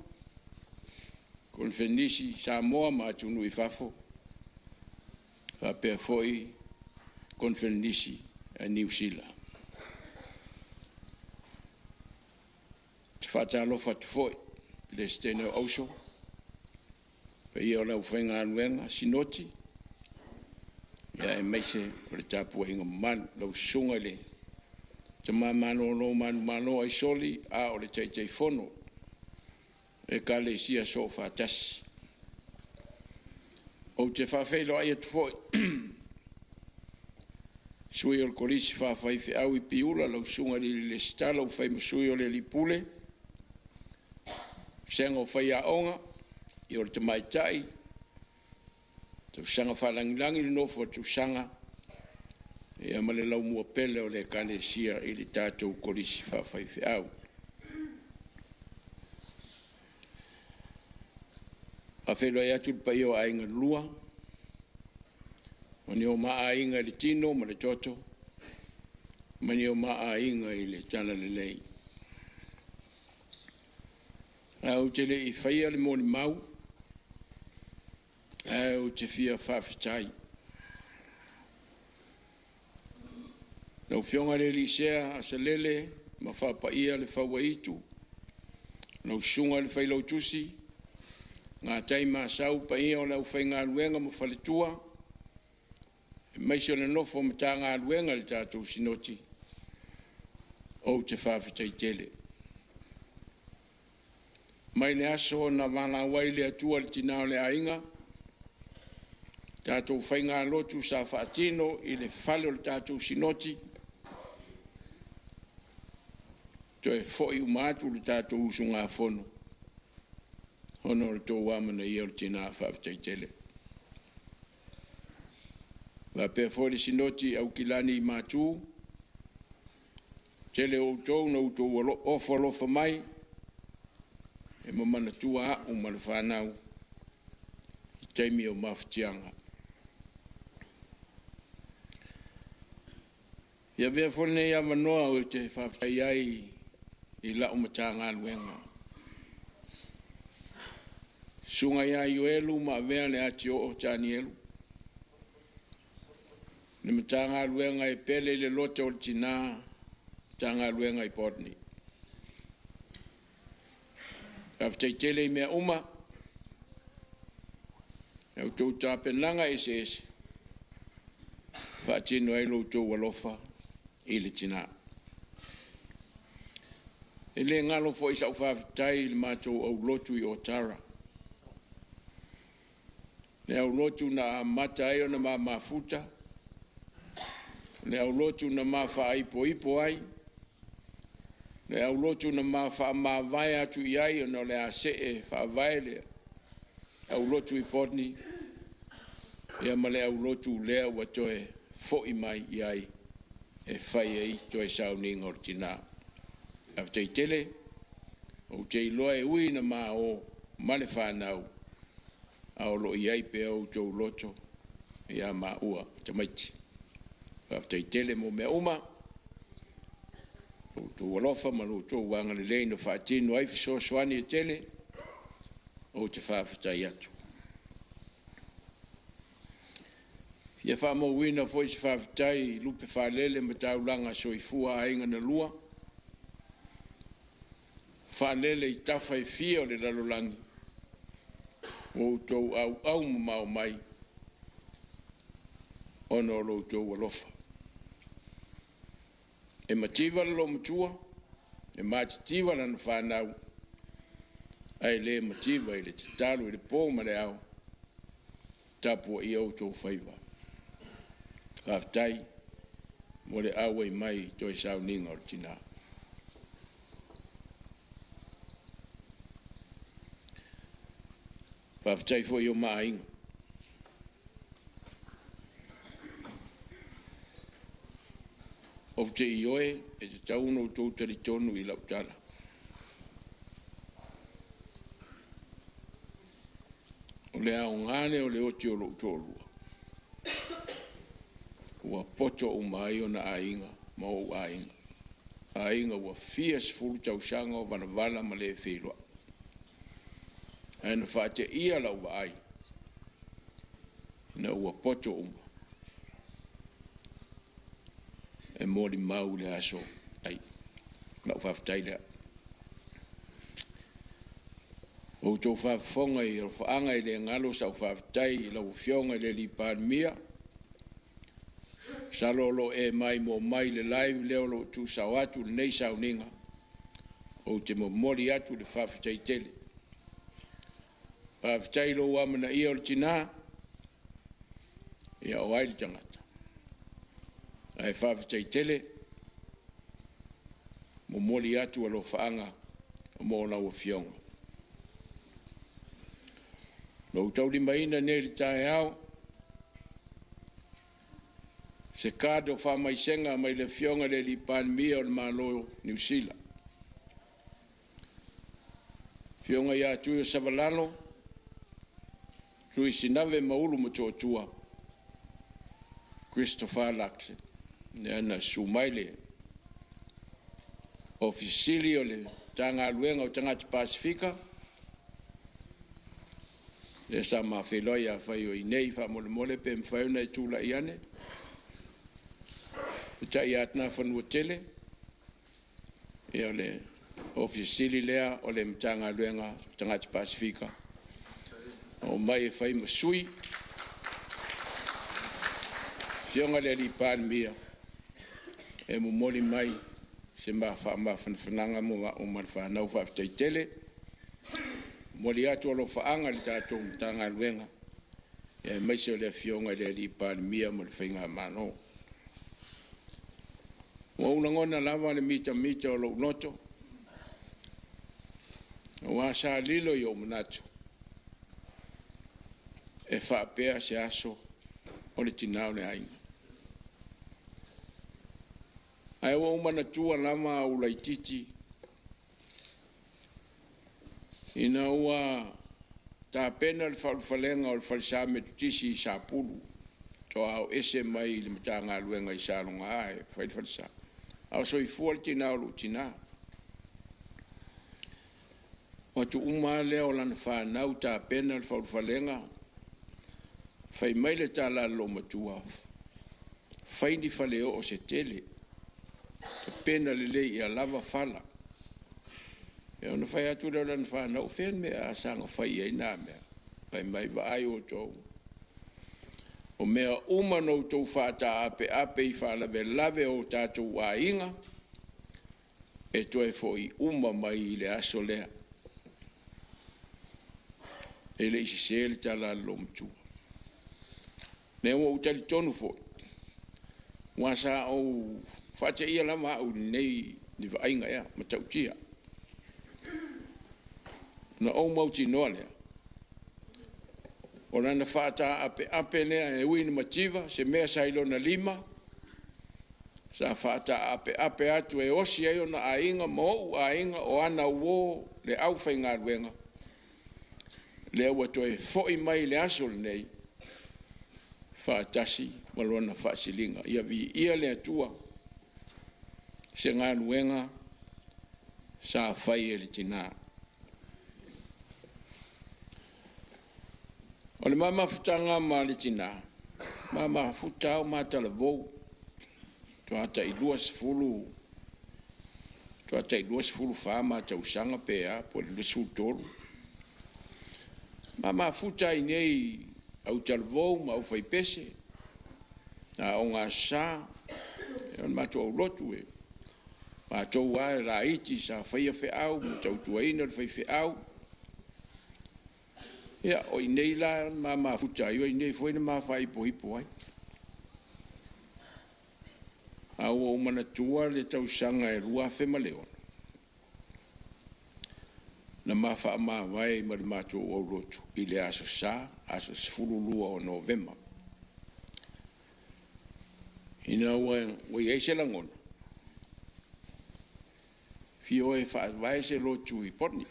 Koneferenisi Samoa ma atunuu i fafo, faapea foi Koneferenisi a Niu Sila. Ou te faatalofa atu foi i le Peresetene o Auso, paia o le aufaigaluega Sinoti, ia aemaise o le tapuaiga mamalu, lau susuga i le Tama Malolo Manumalo Aisoli, a o le Taitaifono Ekalesia Soofaatasi. Ou te faafeiloai atu foi sui o le Kolisi Faafaifeau i Piula, lau susuga i le Lesitala ua fai ma sui o le Alii Pule, Vasega o Faiaoga, ia o le Tamaitai, tausaga faalagilagi le nofo a tausaga, ia ma le laumua pele o le Ekalesia i le tatou Kolisi Faafaifeau. Faafeiloai atu le paia o aiga lua, o ni o maa aiga i le tino ma le toto, Ma ni o maaiga i le tala lelei. Ae ou te le i faia le molimau, ae ou te fia faafetai. Lau Afioga i le alii Sea Asalele ma faapaia le Fauaitu, lau Susuga i le Failautusi, Gatai Masau, paia o le aufaigaluega ma faletua, aemaise o le nofo a Matagaluega i le tatou Sinoti, ou te faafetai tele. Mai le aso na valaau ai le Atua i le tina o le aiga, tatou faigalotu sa faatino i le fale o le tatou Sinoti, toe foi uma atu le tatou usugafono ona o le tou amanaia o le tina. Faafetai tele. Faapea foi le Sinoti i Aukilani i Matu, tele o outou na outou ofo alofa mai e ma manatua au ma le fanau i taimi o mafatiaga. Ia avea foi lenei avanoa ou te faafetai ai i lau Matagaluega. Susuga ia Ioelu ma avea le atio o Tanielu, le Matagaluega e pele i le loto o le tina, Matagaluega i Botany. Faafetai tele i mea uma, e outou tapenaga eseese, faatino ai lo outou alofa i le tina. E le galo foi sau faafetai i le matou aulotu i Otara. Le aulotu na amata ai ona ma mafuta, le aulotu na ma faaipoipo ai, le aulotu na ma faamavae atu i ai ona o le a see faavae le aulotu i Botany, ia ma le aulotu lea ua toe foi mai i ai e fai ai toe sauniga o le tina. Faafetai tele, ou te iloa e ui na ma o ma le fanau, a o lo o i ai pea outou loto ia maua tamaiti. Faafetai tele mo mea uma, outou alofa ma lo outou agalelei na faatino ai fesoasoani e tele, ou te faafetai atu. Ia faamauina foi se faafetai i lupe faalele ma taulaga soifua aiga na lua, faalele i tafa e fia o le lalolagi, ua outou auau mamao mai ona o lo outou alofa. E mativa le loomatua, e matitiva lana fanau, ae le mativa i le tatalo i le po ma le ao, tapuaia outou faiva. Faafetai mo le auai mai toe sauniga o le tina. Faafetai foi i o maaiga. Ou te ioe e tatau ona outou talitonu i lau tala. O le aoga lea o le oti o lou toalua, ua poto uma ai ona aiga ma ou aiga. Aiga ua fia 10 tausaga o valavala ma le feiloai. Ae na faateia lau vaai ina ua poto uma. E molimau le aso ai. Lau faafetai lea. O outou faafofoga i alofaaga i le galo sau faafetai i lau Afioga i le alii Palemia. Masalo o lo o e maimoa mai le live lea o lo o tuusao atu lenei sauniga. Ou te momoli atu le faafetai tele. Faafetai i lou amanaia o le tina, ia o ai le tagata. Ae faafetai tele, momoli atu alofaaga mo lau Afioga. Lou taulimaina nei le taeao, se card o faamaisega mai le Afioga i le alii Palemia o le Malo Niu Sila. Afioga ia Tuio Savalalo, Tui Sinave Maulu Motootua, Christopher Luxon, lea na susu mai le Ofisa Sili o le Matagaluega o Tagata Pasefika, lea sa ma feiloai afai o i inei faamolemole pe mafai ona e tulai ane. E tai ia Fanuatele, ia o le Ofisa Sili lea o le Matagaluega o Tagata Pasefika, o mai e fai ma sui, Afioga i le Alii Palemia, e momoli mai se faamafanafanaga mo ma le fanau faafetai tele. Momoli atu alofaaga i le tatou Matagaluega, aemaise o le Afioga i le Alii Palemia ma le Faigamalo. Ua ou lagona lava le mitamita o lou loto, aua sa lilo i ou manatu e faapea se aso o le tina o le aiga. Ae ua ou manatua lava au laititi ina ua tapena le faaulufalega o le falesa Metotisi i Sapulu, toa o ese mai i le Matagaluega i Saloga e fai le falesa. A o soifua le tina o lou tina. O atu uma lea o lana fanau tapena le faaulufalega, fai mai le tala a le loomatua, fai ni faleoo se tele, tapena lelei ia lava fala. E ona fai atu lea o lana fanau, fea le mea a saga fai ai nā mea. Fai mai vaai outou. O mea uma na outou faataapeape i faalavelave o tatou aiga, e toe foi uma mai i le aso lea. E le i sese le tala a le loomatua. Lea ua ou talitonu foi, ua sa ou faateia lava au i lenei ni vaaiga ea, matautia. Na ou mautinoa lea, o lana faataapeape lea e ui ina mativa, se mea sa i lona lima, sa faataapeape atu e osi ai ona aiga ma ou aiga o ana uo le aufaigaluega, lea ua toe foi mai i le aso lenei, faatasi ma lona faasiliga. Ia viia le Atua, se galuega sa fai e le tina. O le mamafutaga ma le tina, mamafuta au matalavou, toatai 24 ma tausaga pe a, po o le 23. Mamafuta ai nei au talavou ma au faipese, a o gasa, e o le matou aulotu e matou lava laiti sa faia feau ma tautuaina le faifeau. Ia, o i nei la mamafuta ai, o i nei foi na ma faaipoipo ai. A ua ou manatua le tausaga e 2006, na ma faamavae ma le matou aulotu i le aso Sa, aso 12 o Novema. Ina ua i ai se lagona, fia o e faavae se lotu i Botany.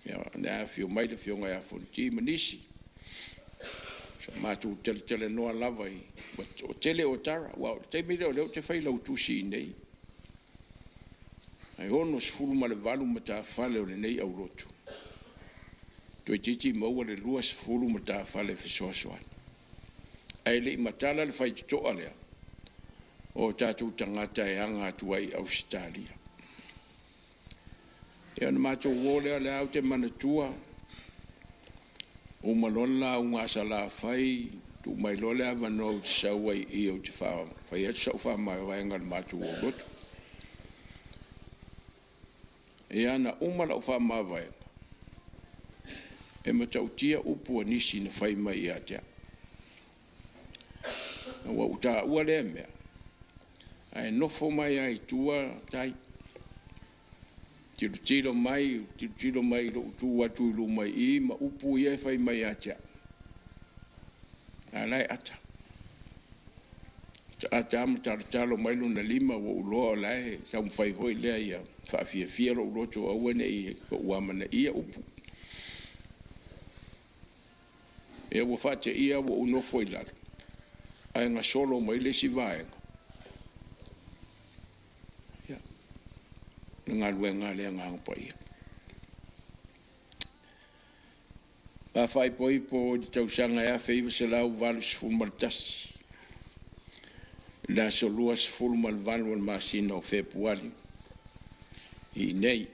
Ia, na afio mai le afioga ia Fonoti ma nisi. Sa matou talatalanoa lava i o tele o tara, ua o le taimi lea o lea ou te fai lautusi i nei. Ae 68 matafale o lenei aulotu. Toeitiiti maua le 20 matafale fesoasoani. Ae le i matala le faitotoa lea, o tatou tagata e aga atu ai i Ausetalia. Ia ona matou o lea, lea ou te manatua, uma loa le lauga a Salafai, tuu mai loa le avanoa ou te sau ai i ou te fai atu sau faamavaega i le matou aulotu. Ia na uma lau faamavaega, e matautia upu a nisi na fai mai ia te au. Ua ou taua lea mea, ae nofo mai ai tua tai. Tilotilo mai lou tu atu i luma i ma upu ia e fai mai ia te au. A la e ata. Ata ma talotalo mai lona lima ua ou loa o la e taumafai foi lea ia faafiafia lou loto aua ne i ou amanaia upu. Ia ua faateia ua ou nofo i lalo, ae gasolo mai le isi vaega. Ia, le galuega a le Agaga Paia. Faaipoipo i le tausaga e 1981, le aso 28 o le masina o Fepuari i inei,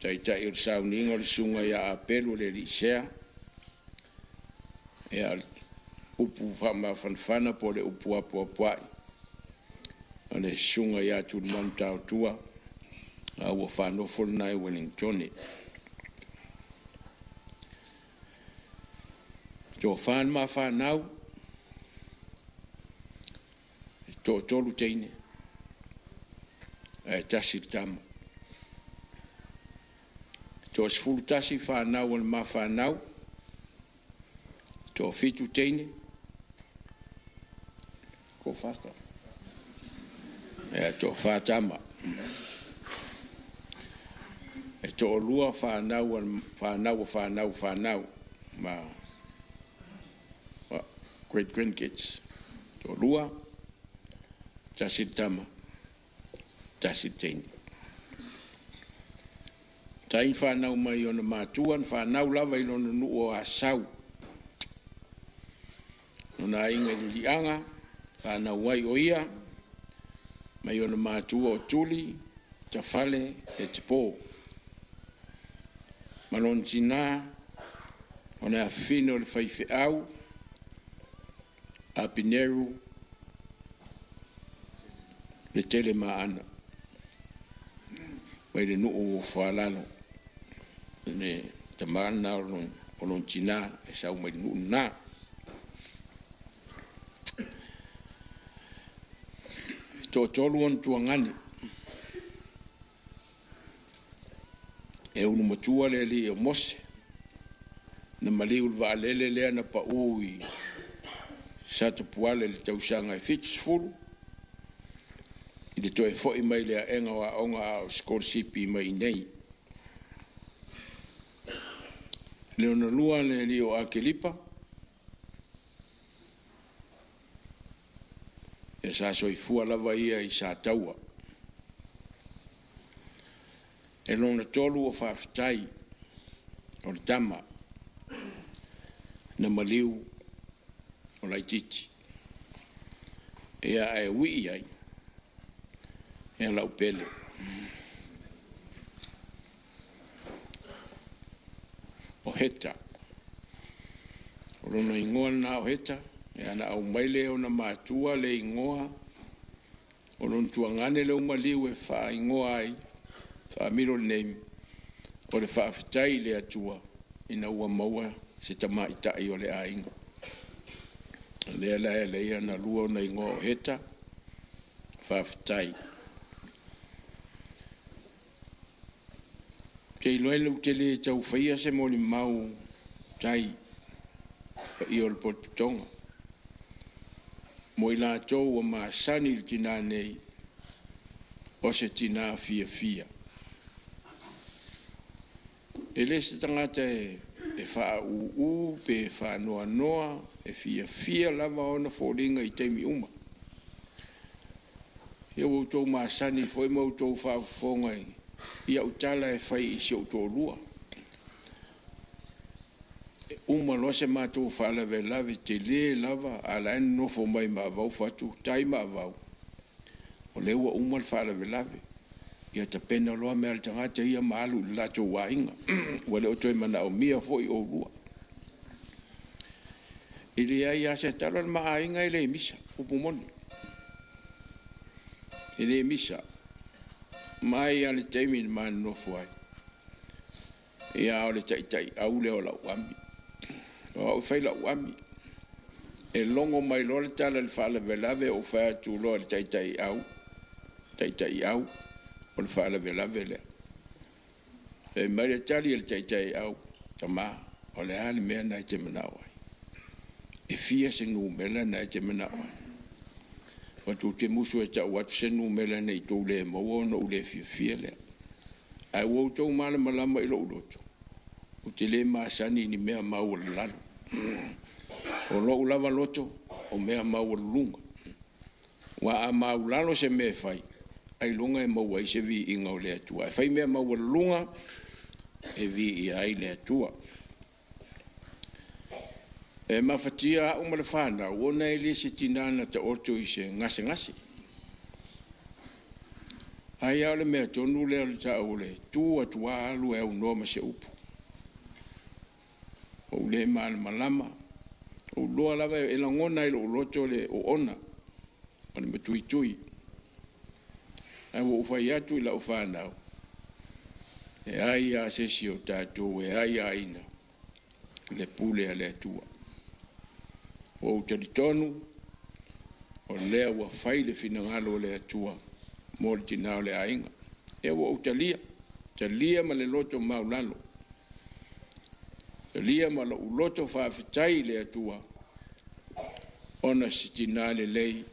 taitai o le sauniga o le susuga ia Apelu le alii sea, ia upu faamafanafana po o le upu apoapoai o le susuga ia Tulimanu Taotua, a ua faanofo lena i Ueligitone. Tofa le mafanau, e toatolu teine, ae tasi le tama. 11 fanau a le mafanau, 7 teine, toafa toa tama. E toalua fanau fanau fanau fanau ma great grandkids. Toalua, tasi le tama, tasi le teine. Tai whanau mai ona matua, na whanau lava i lona nuu o Asau. Nona aiga i Liliaga, whanau ai o ia, mai ona matua o Tuli, Tafale e Te Pō. Ma lona tinā, o le afino o le faifeau, Apineru, le tele maana, mai le nuu o Fualalo, le tamana o lona tinā, e sau mai le nuu na. Toatolu ona tuagane, e ulu matua le alii o Mose, na maliu le vaalele lea na pau i Satapuala i le tausaga e 70, i le toe foi mai le aega o aoga a o sikolasipi mai nei. Le ona lua le alii o Akelipa, e sa soifua lava ia i Sataua. E lona tolu o faafetai o le tama na maliu o laititi. Ia ae ui ai, e lau pele. O Heta. O lona ingoa na o Heta, e ana au mai le ona matua le ingoa, o lona tuagane le umaliu e whaingoa ai, whaamiro le name, o le faafetai le Atua, ina ua maua se tamaitai o le aiga. Lea la e leia na lua ona ingoa o Heta, faafetai. Te iloa le utele tau whaia se moli mau tai pa i o le pototonga. Mo i lātou ua masani i le tinā nei, o se tinā fia fia. E le se tangata e wha pe wha noa noa, e fia fia lava ona fōlinga i teimi uma. Ia ua tou masani foi ma tou whaafonga i au tala e whai i si au tōlua. E uma loa se mātou whaalave te le lava a la ene nofo mai ma avau whatu, tai ma avau. O le ua uma le whaalavelave. Ia ta pena loa mea le tangata ia maalu le latou wainga. Ua le o toe mana o mia foi o rua. I le ai a se talo le maainga e le misa, upu moni. E le misa. Mai a le teimi ni manu nofo ai. Ia o le taitai au le o lau ami. O au whai lau ami. E longo mai loa le tala le whaalavelave o whai atu loa le taitai au. Taitai au. O le whaalavelave lea. E mai le tali e le taitai au. Tama, o le hali mea nai te manao ai. E fia se numela nai te manao ai. Watu te musu e tau atu se numela nei tau le maua ona u le fia fia lea. Ai wau tau mala malama i lou loto. O te le maasani ni mea maua le lalo. O lou lava loto, o mea maua le lunga. Wa a mau lalo se mea whai, Ailoga e maua ai se viiga o le Atua. E fai mea maualuluga e viia ai le Atua. E mafatia au ma le whanau, ona e le se tinā na taoto i se gasegase. Ai a o le mea tonu lea o le ta'u o le tu atu lava alu e aunoa ma se upu. Ou le malamalama, ou loa lava e lagona i lou loto le oona o le matuitui. Ae ua ou fai atu i lau fanau, e ai a se isi o tatou e ai aina le pule a le Atua. Ua ou talitonu, o lea ua fai le finagalo o le Atua mo le tinā o le aiga. E ua ou talia, talia ma le loto maulalo, talia ma lou loto faafetai i le Atua, ona se tinā lelei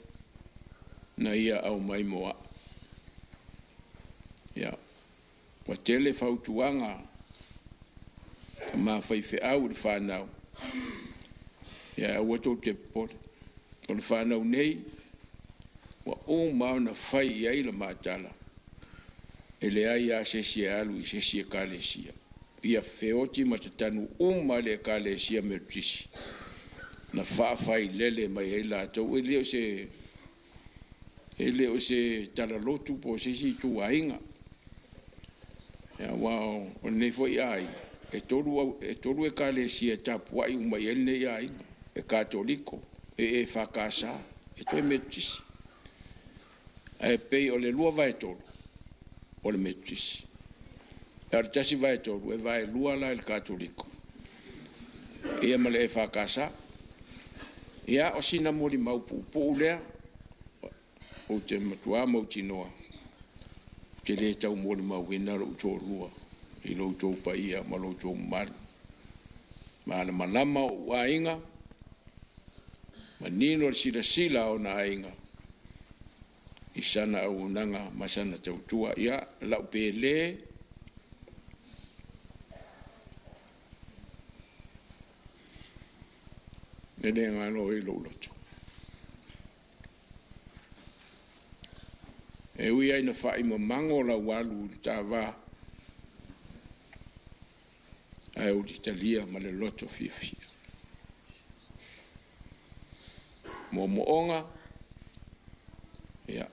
na ia aumai mo a'u. Ia, ua tele fautuaga a mafaifeau i le fanau, ia aua tou te popole. O le fanau nei, ua uma ona fai i ai le matala, e leai lava se isi e alu i se isi ekalesia. Ia feoti ma tatanu uma le ekalesia Metotisi na faafailele mai ai latou. E le o se e le o se talalotu po o se isi ituaiga. Aua o lenei foi aiga, e tolu ekalesia e tapuai uma i ai lenei aiga. E Katoliko, e EFKS, e toe Metotisi. Ae pei o le 2/3 o le Metotisi. A o le 1/3 e vaelua la i le Katoliko ia ma le EFKS. Ia, o sina molimau puupuu lea, ou te matua mautinoa, ou te le tau molimauina lou toalua i lo outou paia ma lo outou mamalu. Malamalama ou aiga, manino le silasila a ona aiga i sana auaunaga ma sana tautua. Ia, lau pele, e le galo i lou loto. E ui ai na faaimamango lau alu i le tavā, ae ou te talia ma le loto fiafia. Moomooga, ia,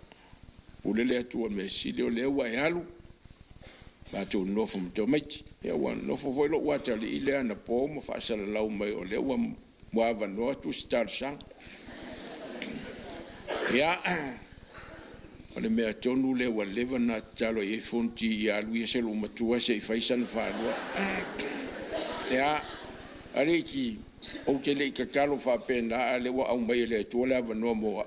pule le Atua mea sili o lea ua e alu, matou nofo ma tamaiti. Ia ua nofo foi lou atalii lea anapo ma faasalalau mai o lea ua avanoa tusi talosaga. Ia, o le mea tonu lea ua leva na tatalo i ai Fonoti ia alu ia se lou matua se i fai sana faalua. Ia, alii, ou te le i tatalo faapena, a lea ua aumai e le Atua le avanoa mo au.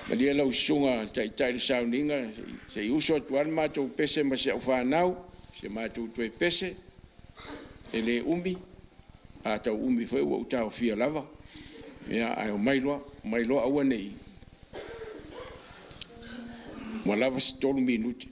Malia lau susuga taitai le sauniga, se i uso atu lava le matou pese ma si au fanau, si matou toe pese, e le umi, a tau umi foi ua ou taofia lava. Ia, ae o mai loa, mai loa aua nei. Ua lava se 3 minute.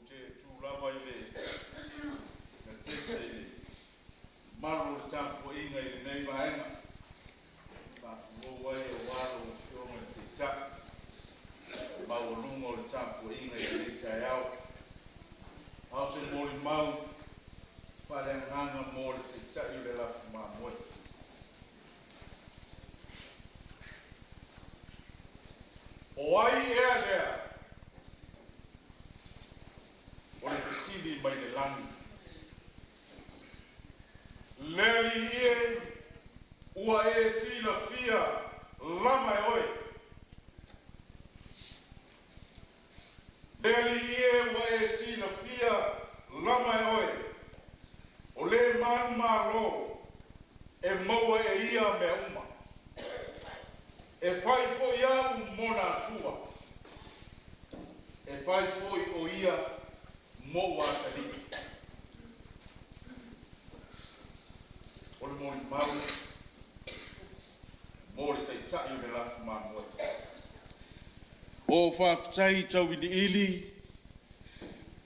te tu lava i le gatete i le malu o le tapuaiga i lenei vaega. Faatulou ai auā lau Afioga i le Taitai, maualuga o le tapuaiga i lenei taeao. A o se molimau faaleagaga mo le Taitai o le lafu mamoe. O ai ea lea? O le fesili mai le lagi. Le Alii e, ua e silafia lava e oe. Le Alii e, ua e silafia lava e oe. O le manumalo e maua e ia mea uma. E fai foi au mona atua. E fai foi o ia mo'u atalii. O le molimau mo le Taitai o le lafu mamoe. O faafetai tauiliili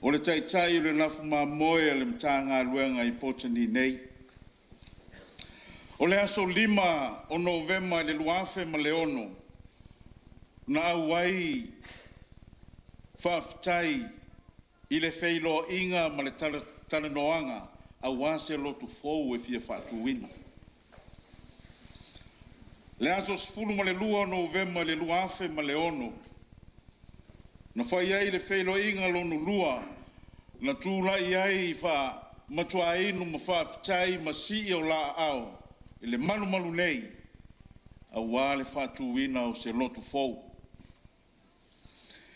o le Taitai o le lafu mamoe a le Matagaluega i Botany nei. O le aso 5 o Novema i le 2006, na auai faafetai i le feiloaiga ma le talanoaga auā se lotu fou e fia faatuina. Le aso 12 o Novema i le 2006, na fai ai le feiloaiga lona lua, na tulai ai faamatuainu ma faafetai ma sii o laaao i le malumalu nei, auā le faatuina o se lotu fou.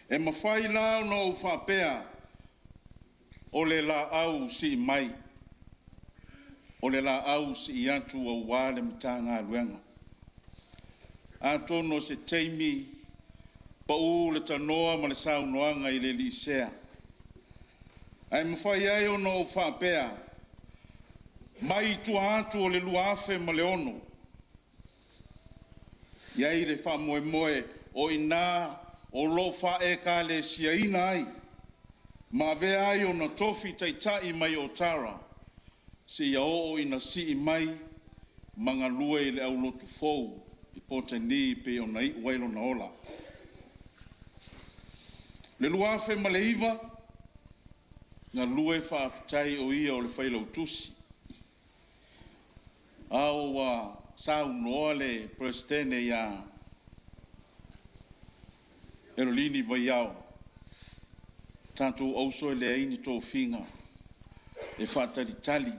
E mafai la ona ou faapea, o le laau sii mai, o le laau sii atu auā le Matagaluega. Atonu o se taimi paū le tanoa ma le saunoaga i le Lisea. Ae mafai ai ona ou faapea, mai i tua atu o le 2006, i ai le faamoemoe o i ina o lo o faaekalesiaina ai, ma avea ai ona tofi taitai mai Otara, seia oo ina sii mai ma galue i le aulotu fou i Botany pei ona iu ai lona ola. Le 2009, galue faafetai o ia o le failautusi. A ua saunoa le Peresetene ia Elolini Vaiao, tatou auso e leai ni tofiga e faatalitali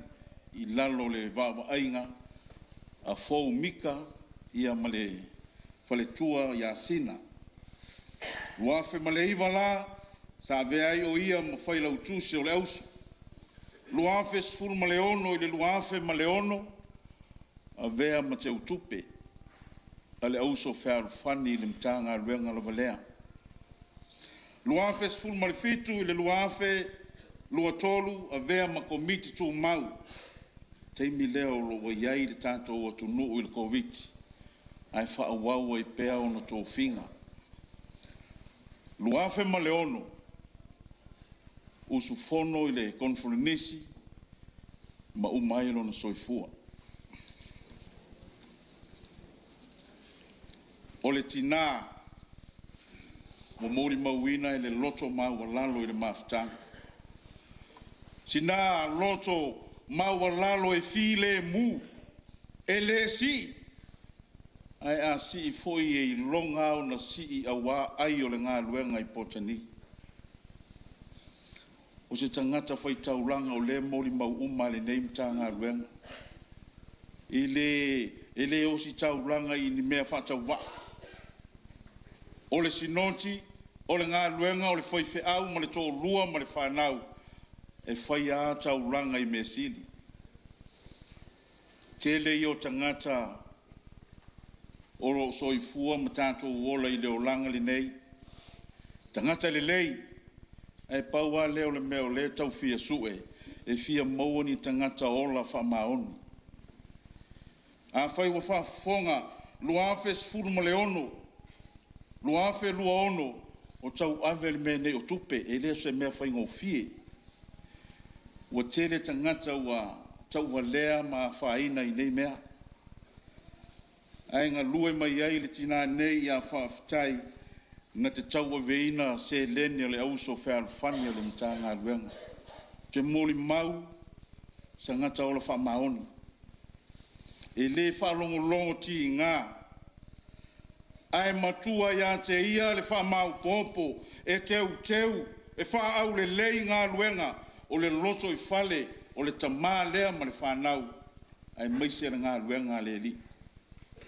i lalo o le vaavaaiga a Fou Mika ia ma le faletua ia Sina. 2009 la, sa avea ai o ia ma failautusi o le auso. 2016 i le 2006, avea ma teutupe a le auso fealofani i le Matagaluega lava lea. 2017 i le 2023, avea ma komiti tumau. Taimi lea o lo o i ai le tatou atunuu i le Covid, ae faaauau ai pea ona tofiga. 2006, usufono i le Koneferenisi ma uma ai lona soifua. O le tinā ua molimauina i le loto maualalo i le mafutaga. Sina loto maualalo e filemu, e le sii, ae a sii foi e iloga ona sii auā ai o le galuega i Botany. O se tagata faitaulaga o lea molimau uma a lenei Matagaluega. E le ositaulaga i ni mea faatauvaa. O le sinoti, o le galuega, o le faifeau ma le toalua ma le fanau, e faia taulaga i mea sili. Tele ia o tagata o lo o soifua ma tatou ola i le olaga lenei. Tagata lelei, ae pau lava lea o le mea o lea tau fia sue, e fia maua ni tagata ola faamaoni. Afai ua faafofoga 2016, 2026, O tauave le mea nei o tupe, e le o se mea faigofie. Ua tele tagata ua tauvalea ma afaina i nei mea. Ae galue mai ai le tinā nei ia Faafetai na te tauaveina seleni a le auso fealofani a le Matagaluega. Te molimau se tagata ola faamaoni. E le faalogologo tiga, ae matua ia te ia le faamaopoopo e teuteu e faaaulelei galuega o le lotoifale o le tamā lea ma le fanau aemaise le galuega a le Alii.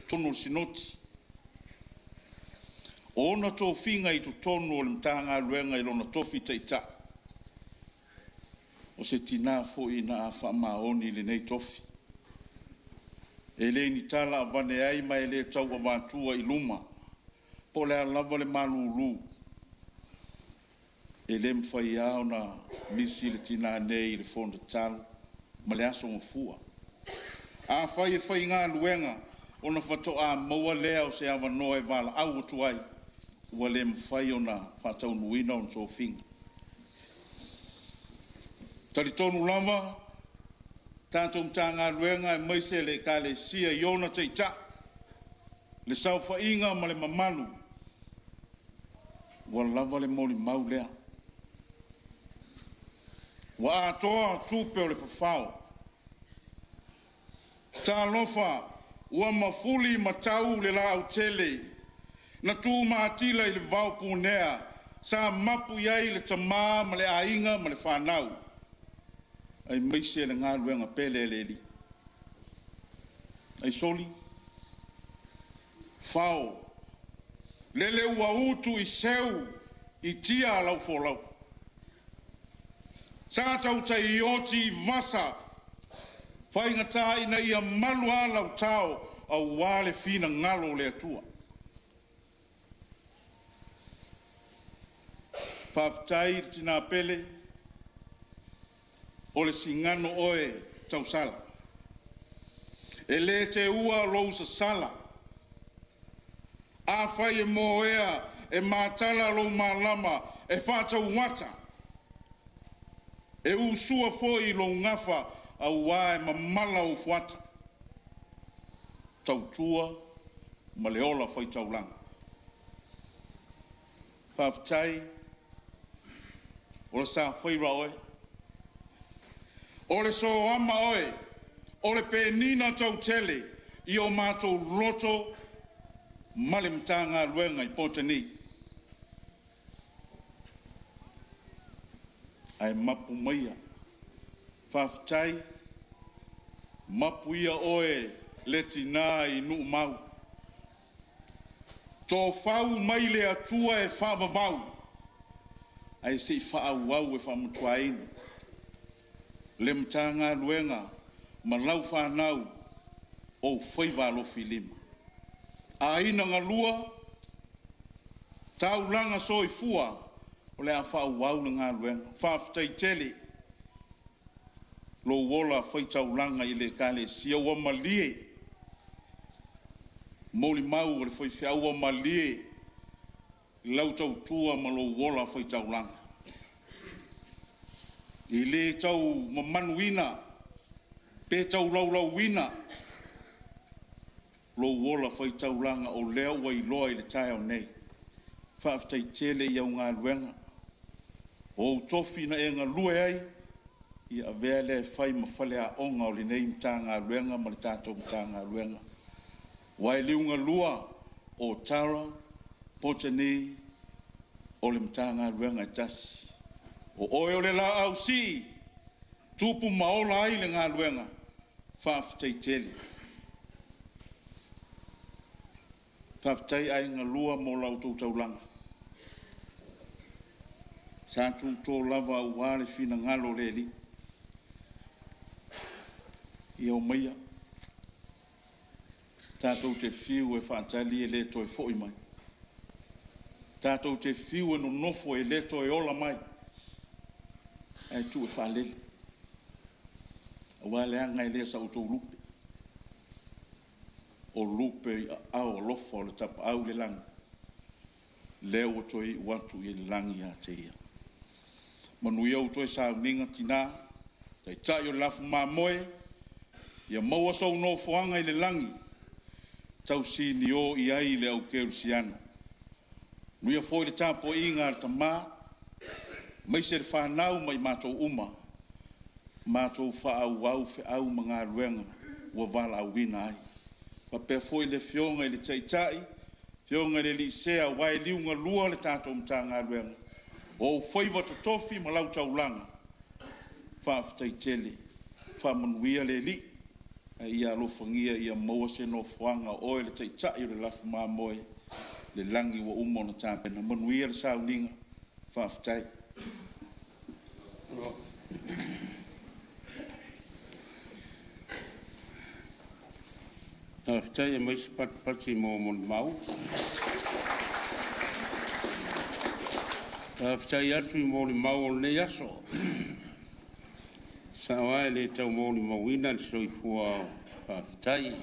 Totonu o le Sinoti, o ona tofiga i totonu o le Matagaluega i lona tofi taitai, o se tinā foi na a faamaoni i lenei tofi. E le ni tala avane ai ma e le tau avatua i luma, po o le a lava le malulu, e le mafai lava ona misi le tinā nei i le fono tatalo ma le aso gafua. Afai e faigaluega, ona faatoa maua lea o se avanoa e valaau atu ai, ua le mafai ona faataunuuina ona tofiga. Talitonu lava, tatou Matagaluega aemaise le Ekalesia i ona taitai, le saofaiga ma le mamalu, ua lava le molimau lea. Ua atoa tupe o le fafao. Talofa ua mafuli matau le lautele na tumatila i le vao punea sa mapu i ai le tamā ma le aiga ma le fanau aemaise le galuega pele a le Alii. Ai soli, fao, lele ua utu i seu i tia lau folau. Sa tautai oti i vasa, faigata ina ia malu a lau tao auā le finagalo o le Atua. Faafetai i le tinā pele, o le sigano oe tausala. E le teua lou sasala. Afai e moea, e matala lou malama, e faatauata, e usua foi lou gafa auā e mamala ou fuata. Tautua ma le ola faitaulaga. Faafetai o le sa faiva oe. O le soama oe, o le penina tautele i o matou loto ma le Matagaluega i Pota nei. Ae mapu maia. Faafetai, mapu ia oe le tinā i Nuumau. Tofau mai le Atua e faavavau, ae se i faaauau e faamatuaina le Matagaluega ma lau fanau ou faiva alofilima. Aiga galua, taulaga soifua, o le a faaauau le galuega. Faafetai tele lou ola faitaulaga i le Ekalesia ua malie, molimau o le faifeau ua malie lau tautua ma lou ola faitaulaga. E le tau mamanuina pe tau laulauina lou ola faitaulaga o lea ua iloa i le taeao nei. Faafetai tele i au galuega. O ou tofi na e galue ai, ia avea lea e fai ma faleaoga o lenei Matagaluega ma le tatou Matagaluega. Ua e liugalua o Tara Potani o le Matagaluega e tasi. O oe o le laau sii, tupu ma ola ai le galuega, faafetai tele. Faafetai aiga lua mo la outou taulaga. Sa tuto lava auā le finagalo o le Alii. Ia omaia, tatou te fiu e faatali e le toe foi mai. Tatou te fiu e nonofo e le toe ola mai. Ae tuu e faalele. Aua leaga e le o sa outou lupe. O lupe i aao alofa o le Tapaau i le lagi. Lea ua toe iu atu i le lagi ia te ia. Manuia ua toe sauniga tinā, taitai o le lafu mamoe, ia maua sou nofoaga i le lagi, tausinio i ai le au kerisiano. Manuia foi le tapuaiga a le tamā, aemaise le fanau ma i matou uma, matou faaauau feau ma galuega ua valaauina ai. Faapea foi le Afioga i le Taitai, Afioga i le alii Sea aua e liugalua le tatou Matagaluega, o ou faiva totofi ma lau taulaga, faafetai tele, faamanuia le Alii, ae ia alofagia ia maua se nofoaga o oe le Taitai o le lafu mamoe, le lagi ua uma ona tapena. Manuia le sauniga, faafetai. Faafetai e aumai se patipati mo molimau. Faafetai atu i molimau o lenei aso. Sao lava e le tau molimauina le soifua faafetai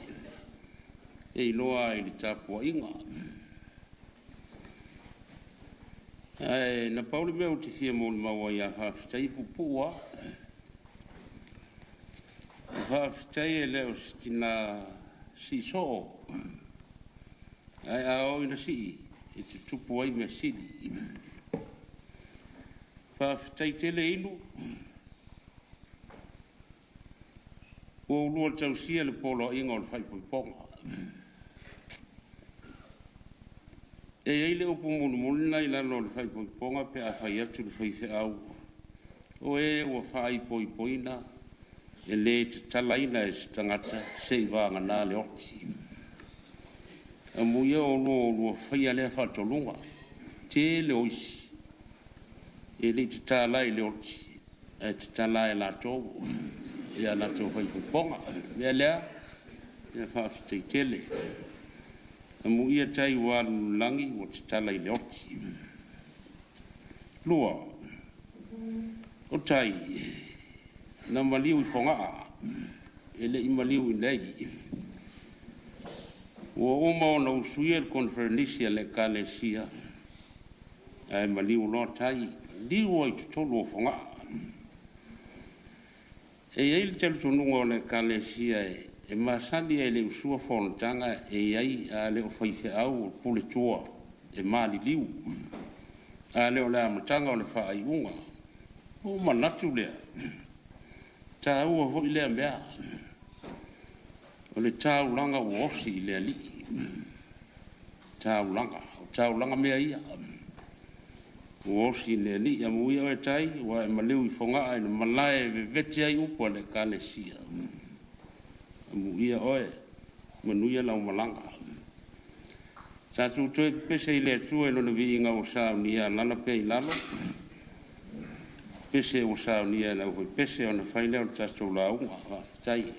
e iloa i le tapuaiga. Ae na pau le mea ou te fia molimau ai ia faafetai e puupuu lava. Faafetai e le o se tina sii soo, ae a oo ina sii, e tutupu ai mea sili. Faafetai tele inu, ua ulua tausia le poloaiga o le faaipoipoga. E i ai le upu mulimuli lena i lalo o le faaipoipoga pe a fai atu le faifeau, o e ua faaipoipoina e le tatalaina e se tagata seivagana le oti. Amuia oulua ua oulua faia lea faatoluga. Tele o isi e le i tatala i le oti, ae tatala e latou ia latou faaipoipoga. O le mea lea, ia faafetai tele. Amuia tai ua alu i le lagi ua tatala i le oti. 2, o tai na maliu i Fogaa, e le i maliu i nei. Ua uma ona usuia le koneferenisi a le Ekalesia, ae maliu loa tai, maliu ai i totonu o Fogaa. E i ai le talitonuga o le Ekalesia e masani e le usua fonotaga e i ai a le o faifeau o puletua e maliliu, a le o le amataga o le faaiuga. Ua ou manatu lea, taua foi lea mea, o le taulaga ua osi i le Alii. Taulaga, o taulaga mea ia, ua osi i le Alii. Amuia oe tai, ua e maliu i Fogaa i le malae e vevete ai upu a le Ekalesia. Amuia oe, manuia lau malaga. Tatou toe pepese i le Atua i lona viiga ua saunia, alala pea i lalo, pese ua saunia e le aufaipese ona fai lea o le tatou lauga. Faafetai.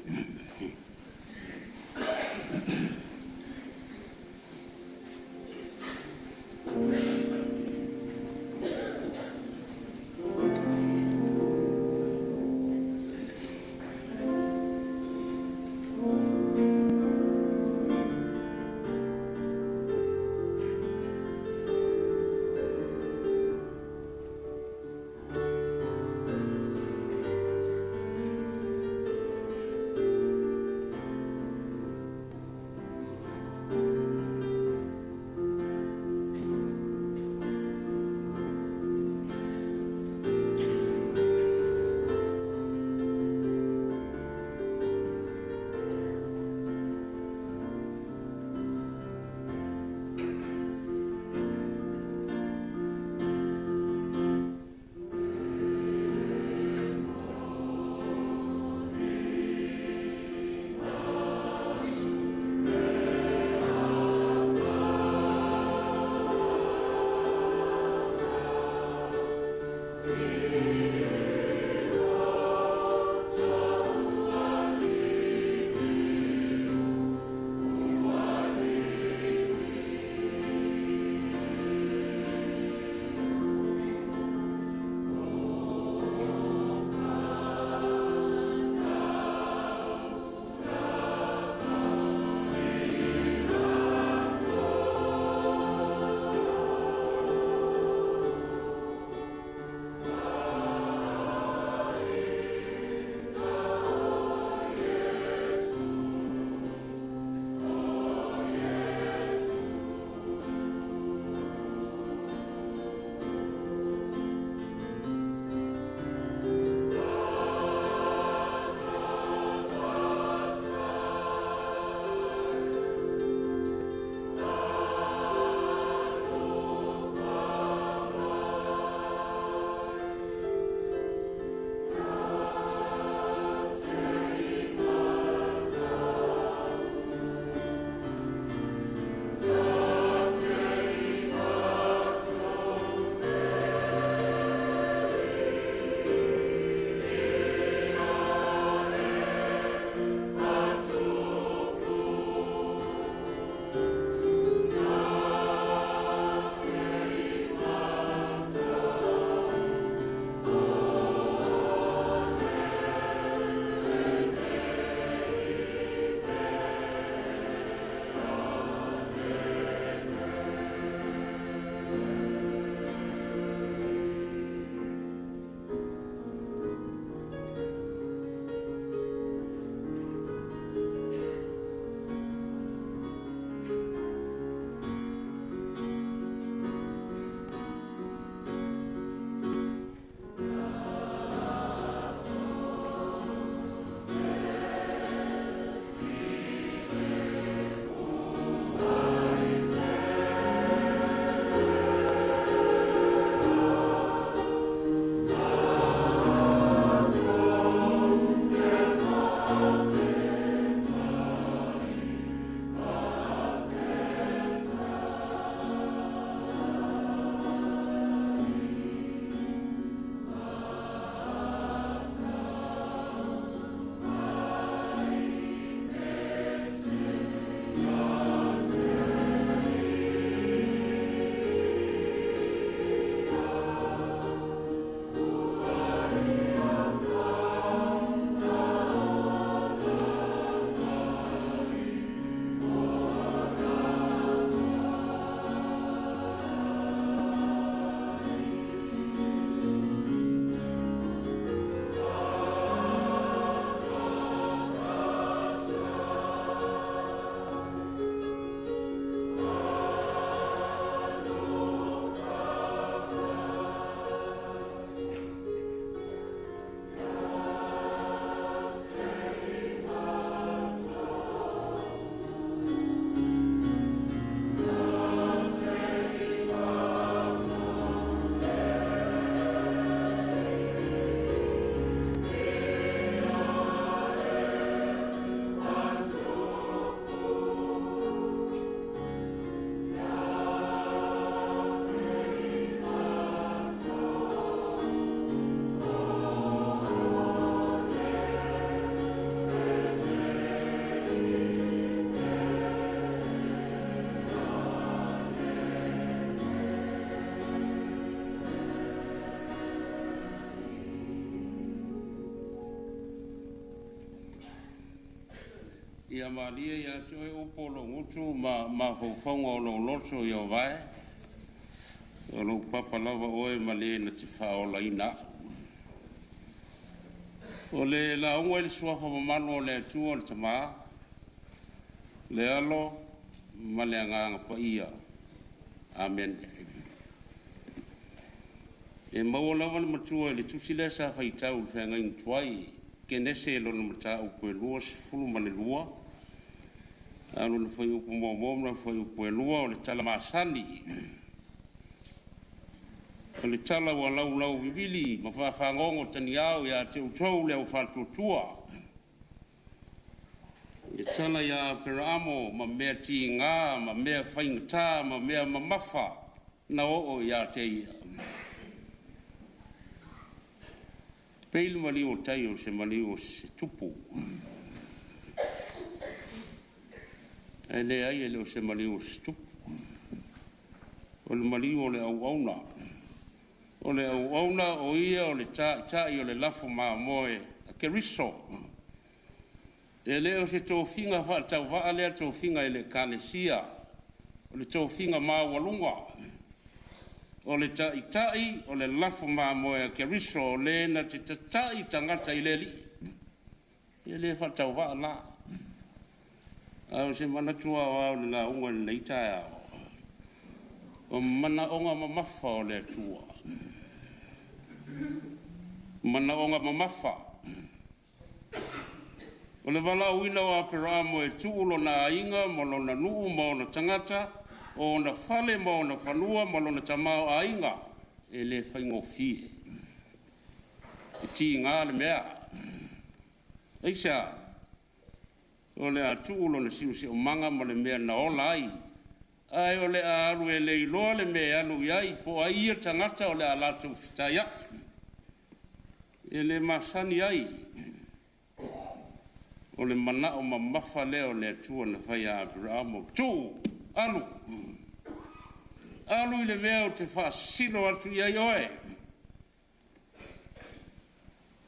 Ia malie ia te oe upu o lou gutu ma mafaufauga o lou loto ia vae. O lou papa lava oe ma le na te faaolaina a'u. O le lauga i le suafa mamalu o le Atua o le Tamā, le Alo ma le Agaga Paia. Amene. E maua lava le matua i le tusi lea sa faitau i le feagaiga tuai, Kenese lona mataupu e 22, a lona fuaiupu muamua ma lona fuaiupu e lua o le tala masani. O le tala ua laulau vivili ma faafagogo tagiao ia te outou le au faatuatua. Le tala ia Aperaamo ma mea tiga ma mea faigata ma mea mamafa na oo ia te ia. Pei le maliu o tai o se maliu o se tupu. Ae leai e le o se maliu o se tupu. O le maliu o le auauna. O le auauna o ia o le taitai o le lafo mamoe a Keriso. E le o se tofiga faatauvaa lea tofiga i le Ekalesia. O le tofiga maualuga. O le taitai o le lafo mamoe a Keriso o le na te tatai tagata i le Alii. E le faatauvaa la. A o se manatu aoao i le lauga i lenei taeao. O manaoga mamafa o le Atua. Manaoga mamafa. O le valaauina o Aperaamo e tuu lona aiga ma lona nuu ma ona tagata, o ona fale ma ona fanua ma lona tamaoaiga, e le faigofie. E tiga le mea. Aisea, o le a tuu lona siosiomaga ma le mea na ola ai, ae o le a alu e le iloa le mea e alu i ai, po o ai ia tagata o le a latou fetaiai. E le masani ai. O le manao mamafa lea o le Atua na fai ia Aperaamo, tuu, alu. Alu i le mea o te faasino atu i ai oe.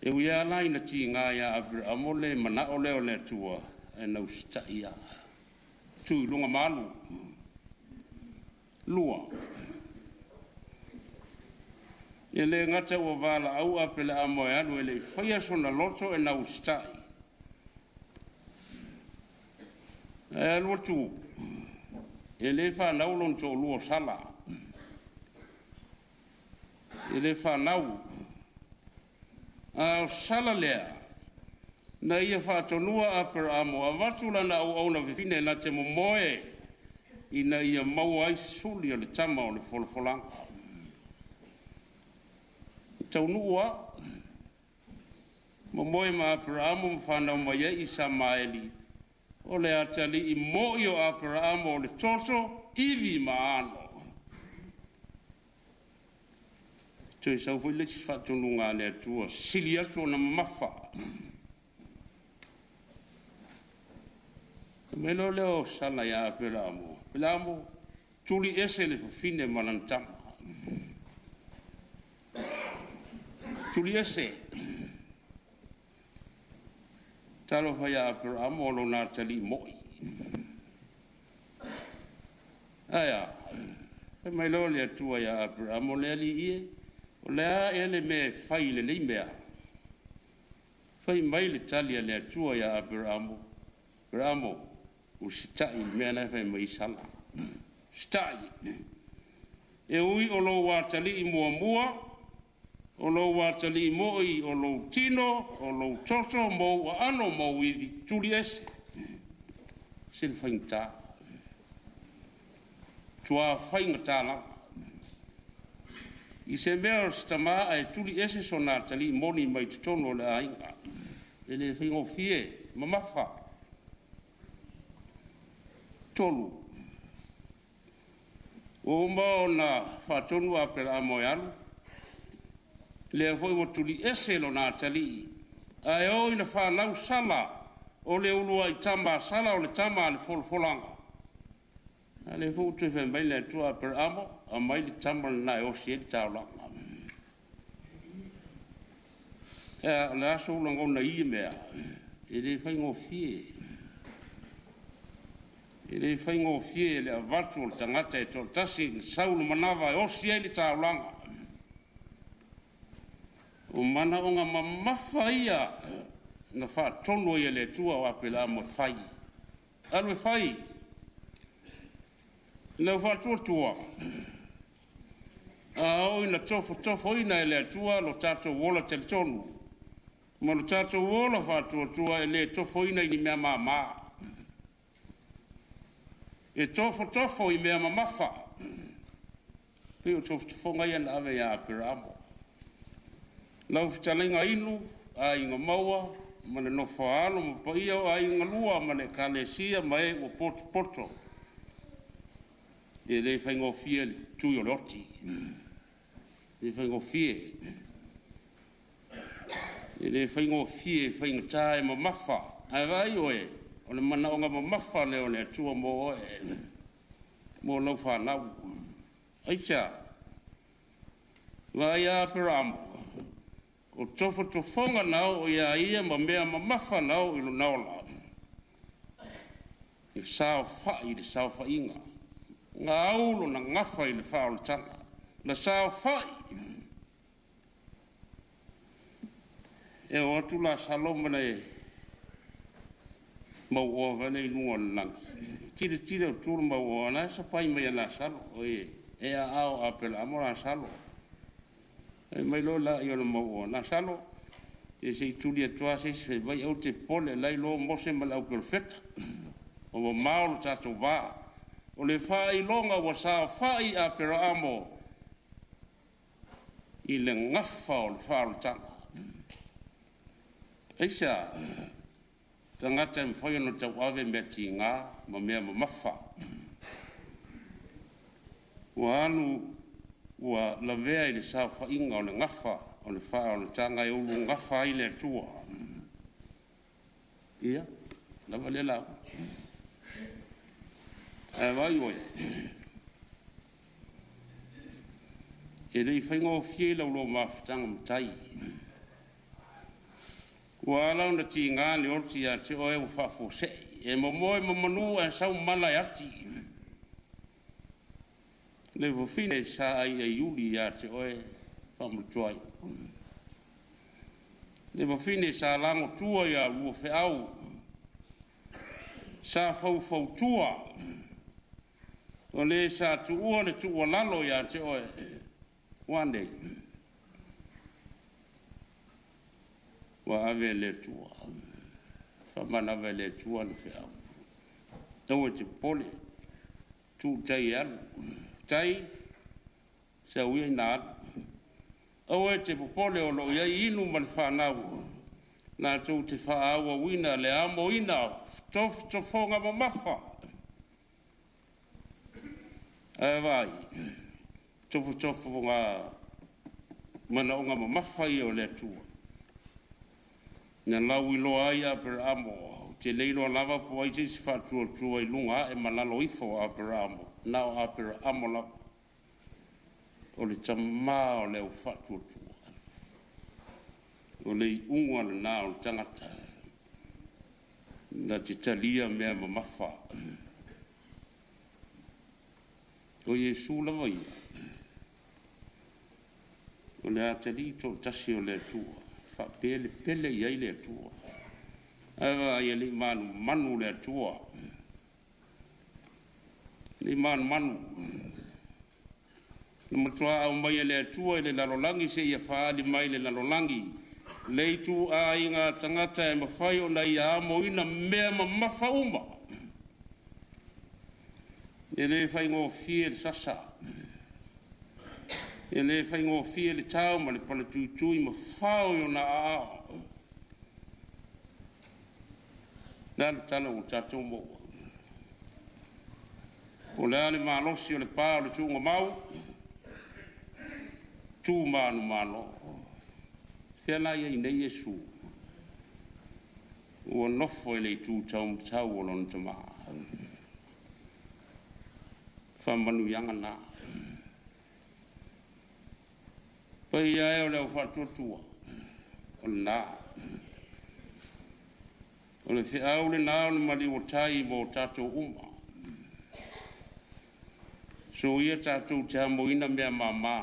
E ui lava la ina tiga ia Aperaamo le manao lea o le Atua, ae na usitai lava. Tu i luga ma alu. Lua. E le gata ua valaau Aperaamo e alu e le i faia sona loto e na usitai. Ae alu atu, e le fanau lona toalua o Sala. E le fanau. A o Sala lea, na ia faatonua Aperaamo, avatu lana auauna fafine na te momoe, ina ia maua ai se suli o le tama o le folafolaga. E taunuu lava, momoe ma Aperaamo ma fanau mai ai Isamaeli, o le atalii mo'i o Aperaamo o le toto, ivi ma ano. Toe sau foi le isi faatonuga a le Atua, sili atu ona mamafa. Fai mai loa lea o Sala ia Aperaamo, Aperaamo, tuli ese le fafine ma lana tama. Tuli ese. Talofa ia Aperaamo o lona atalii mo'i. Ae a, fai mai loa le Atua ia Aperaamo, le alii e, o le a ea le mea e fai i lenei mea? Fai mai le tali a le Atua ia Aperaamo, Aperaamo, usitai i le mea la e fai mai ai Sala. Usitai. E ui o lou atalii muamua, o lou atalii mo'i, o lou tino, o lou toto, ma ou aano ma ou ivi, tuli ese. Se le faigata. Tua faigata lava. I se mea o se tamā ae tuli ese sona atalii moni mai totonu o le aiga. E le faigofie, mamafa. Tolu. Ua uma ona faatonu Aperaamo e alu, lea foi ua tuli ese lona atalii, ae oo ina fanau Sala, o le uluai tama a Sala o le tama a le folafolaga. A lea foi ua toe fai mai le Atua, Aperaamo, aumai le tama lena e osi ai le taulaga. O le a sou lagona i ia mea, e le faigofie. E le faigofie le avatu o le tagata e toatasi na sau le manava e osi ai le taulaga. O manaoga mamafa ia na faatonu ai e le Atua o Apelamo e fai. Alu e fai. Lau faatuatua, a oo ina tofotofoina e le Atua lo tatou ola talitonu, ma lo tatou ola faatuatua e le tofoina i ni mea māmā. E tofotofo i mea mamafa. Pei o tofotofoga ia na ave ia Aperamo. Lau fetalaiga inu, aiga maua, ma le nofoaalo ma paia o aiga lua ma le ekalesia ma e ua potopoto. E le faigofie le tui o le oti. E le faigofie. E le faigofie e faigata e mamafa. Ae vaai oe, o le manaoga mamafa lea o le Atua mo oe, mo lau fanau. Aisea, vaai a Aperamo, o tofotofoga na oo ia ia ma mea mamafa na oo i lona ola. Le saofai i le saofaiga, na au lona gafa i le faaolataga, na saofai. E o atu la Saloma le mauoa vale i luga o le lagi. Tile tile o tulu mauoa, la sapai mai a Lasalo. Oe, e a ao a pela amo Lasalo. E mai lo la i o le mauoa. Lasalo, e se i tuli atua se se vai au te pole lai lo mose ma le au perofeta. O ma mao lo tatou vā. O le faailoga ua saofai Aperaamo i le gafa o le faaolataga. Aisea, tagata e mafai ona tauave mea tiga ma mea mamafa. Ua alu ua lavea i le saofaiga o le gafa o le faaolataga e ulu gafa ai le Atua. Ia, lava lea lauga. Ae vaai oe, e le i faigofie lau loo mafutaga matai. Ua ala ona tiga le oti ia te oe ua faafuasei. E momoe mamanu ae sau mala e ati. Le fafine sa ai ai uli ia te oe faamatuai. Le fafine sa lago tua ia ua feau. Sa faufautua. O le sa tuua le tuualalo ia te oe. Ua nei. Ua ave le Atua. Faamanava e le Atua le feau. Aua te popole. Tuu tai e alu. Tai, sau ia ina alu. Aua te popole o loo iai inu ma le fanau. Latou te faaauauina le amoina tofotofoga mamafa. Ae vaai, tofotofoga manaoga mamafa ia o le Atua. Na lauiloa ai Aperamo, te le iloa lava po o ai se isi faatuatua i luga ae ma lalo ifo o Aperamo, na o Aperamo lava. O le tamā o le au faatuatua. O le iuga lena o le tagata. Na te talia mea mamafa. O Iesu lava ia. O le atalii toatasi o le Atua. Faapelepele i ai le Atua. Ae vaai e le i manumanu le Atua. Le i manumanu. Na matua aumai e le Atua i le lalolagi seia faaali mai le lalolagi. Le ituaiga tagata e mafai ona ia amoina mea mamafa uma. E le faigofie le sasa. E le faigofie le tau ma le palatuitui ma fao i ona aao. Le a le tala ua tatou maua. Po o le a le malosi o le pa o le tuugamau, tu manumalo. Fea la i ai nei Iesu? Ua nofo i le itu taumatau o lona tamā. Faamanuiaga na. Paia e o le au faatuatua, o lena. O le feau lena o le maliu o tai mo tatou uma. So ia tatou te amoina mea māmā.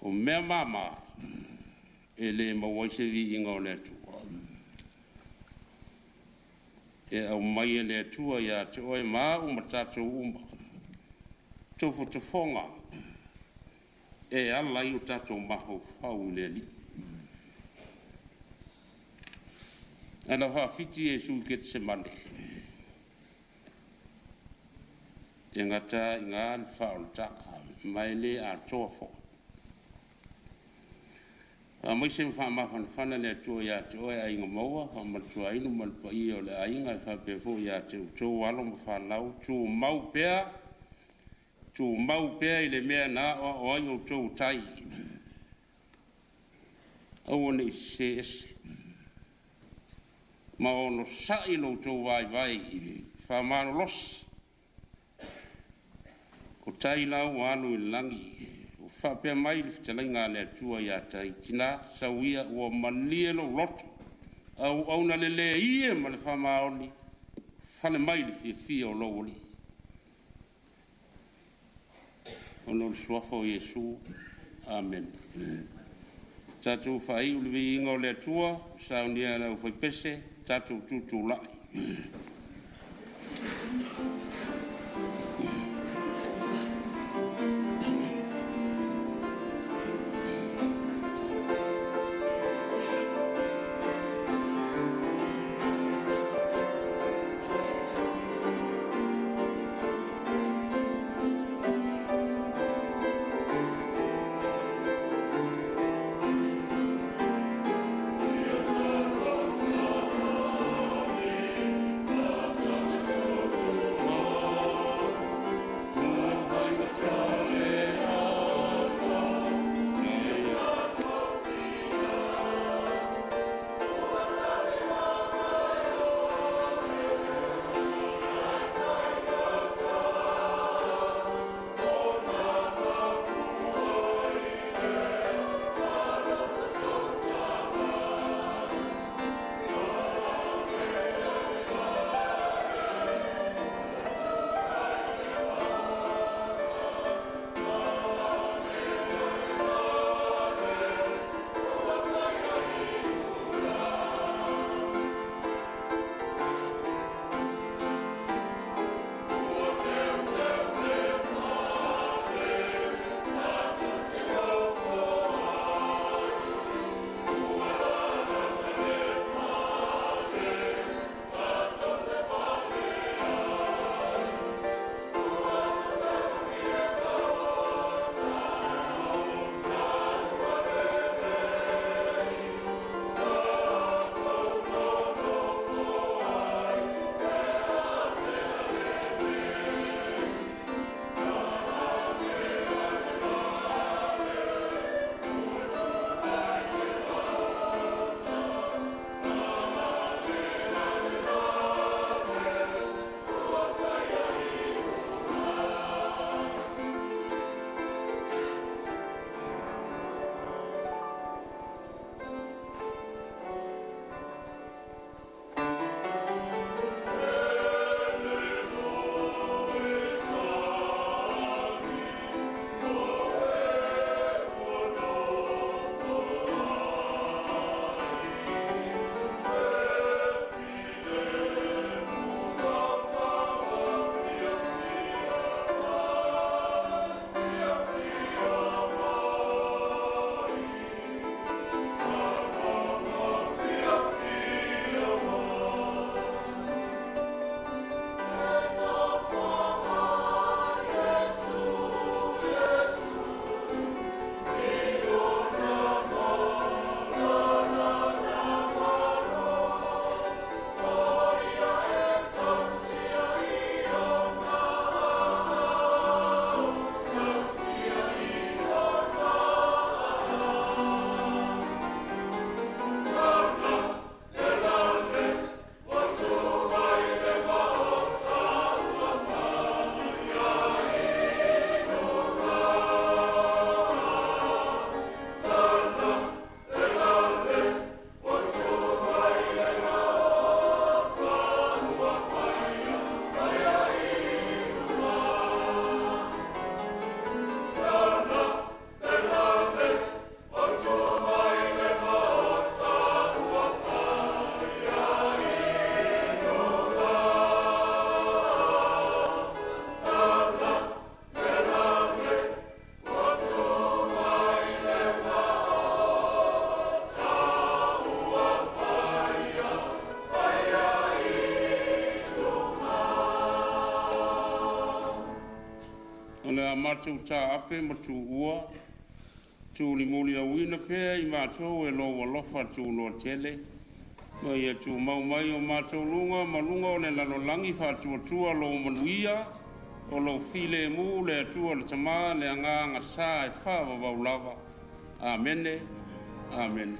O mea māmā, e le maua ai se viiga o le Atua. E aumai e le Atua ia te oe ma au ma tatou uma. Tofotofoga e ala ai o tatou mafaufau i le Alii. Ana faafiti Iesu i Ketesemane. E gata i ngā le whaolataga, mai le atoa fo. A mai se whaamafanafana le Atua ia te oe aiga maua, whaamatuainu ma le paia o le aiga e faapea foi ia te outou alo ma fanau, tumau pea, tumau pea i le mea na aoao ai outou tai. Aua ne i sese ese. Ma onosai lo outou vaivai, whaamalolosi. Ko tai lau alu i langi, o whaapea mai le fetalaiga a le Atua ia tai, tina sauia ua malie lou loto, au auna le le ie ma le whamaoni, fale mai le fiafia o lou Alii. Ona o le suafa o Iesu. Amen. Tatou whaai u le viiga o le Atua, saunia le aufaipese, tatou tutulai. Thank you. matou taape ma tuua, tulimuliauina pea i matou e lou alofa tunoa tele, ma ia tumau mai o matou luga ma luga o le lalolagi faatuatua lou manuia, o lou filemu le Atua le Tamā le Agaga Sa e faavavau lava. Amene, amene.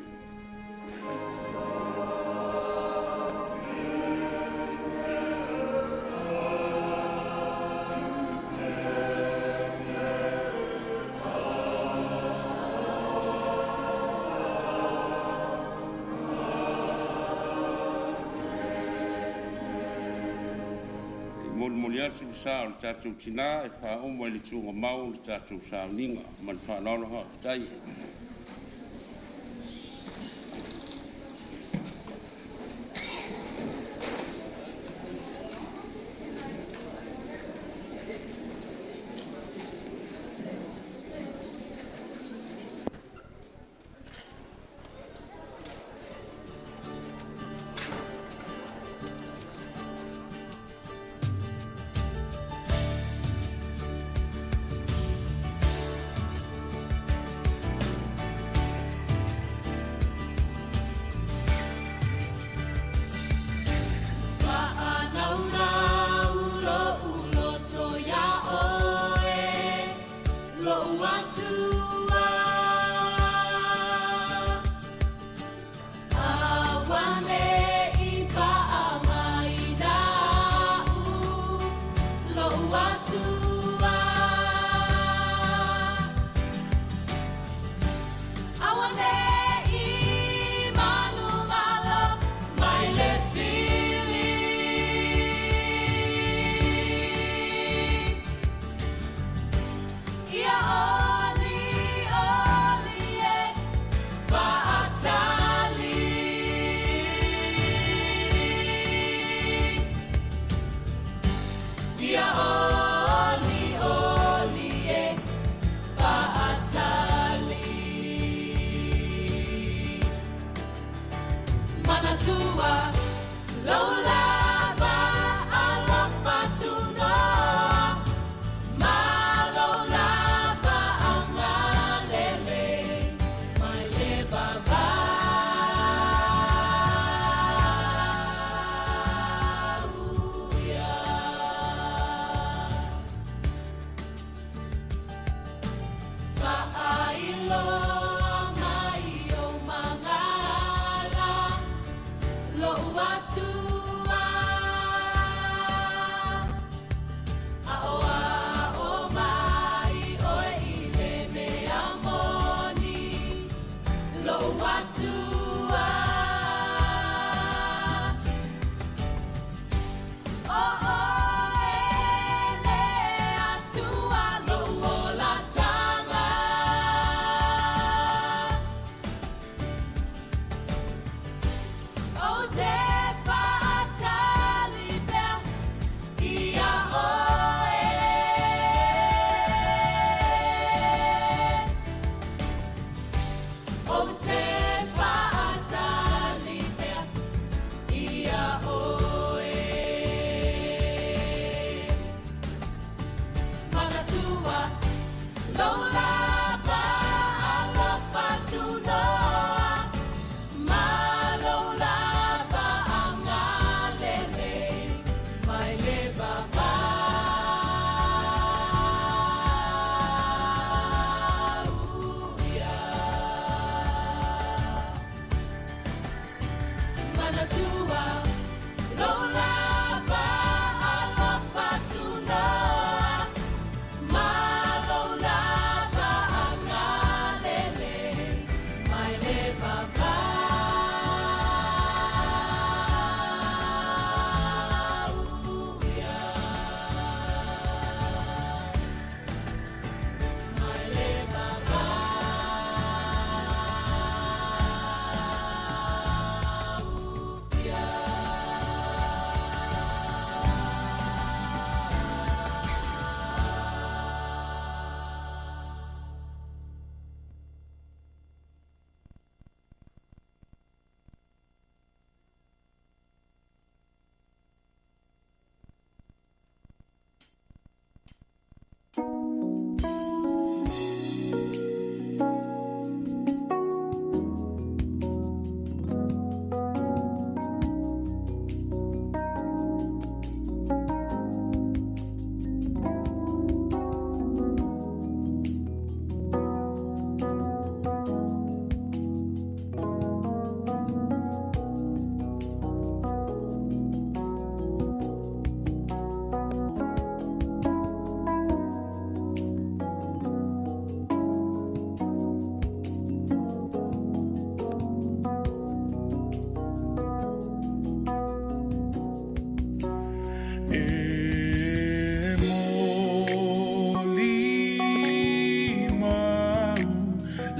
Molimoli atu le sa o le tatou tinā e faauma i le tugamau le tatou sauniga. Ma le faaaloalo, faafetai.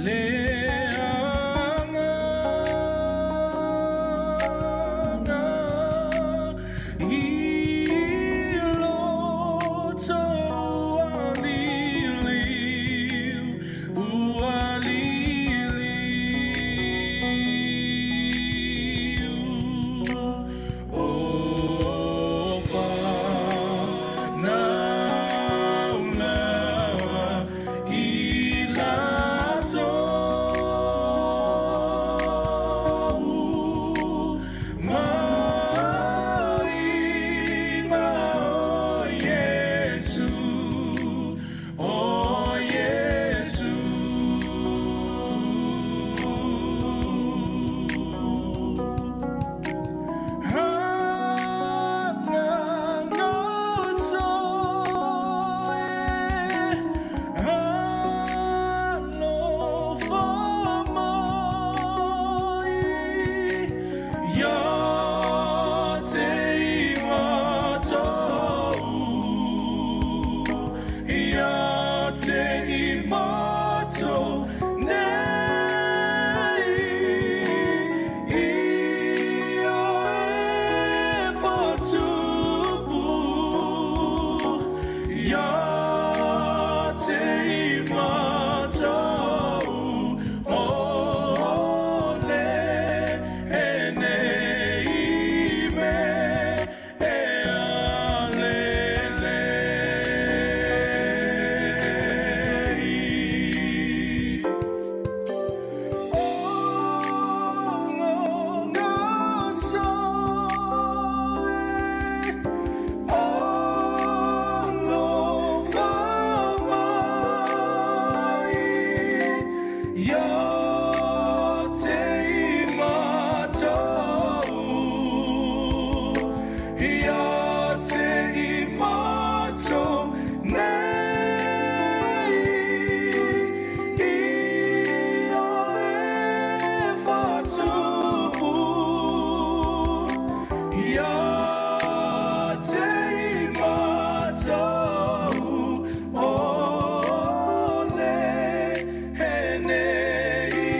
Le agaga i lo tou aliliu, ua liliu. O fanau lava i latou, maiga o Iesu, o Iesu. Te nei ia e fatupu ia te i matou o le e nei me e alele. Ia te i matou o le he nei.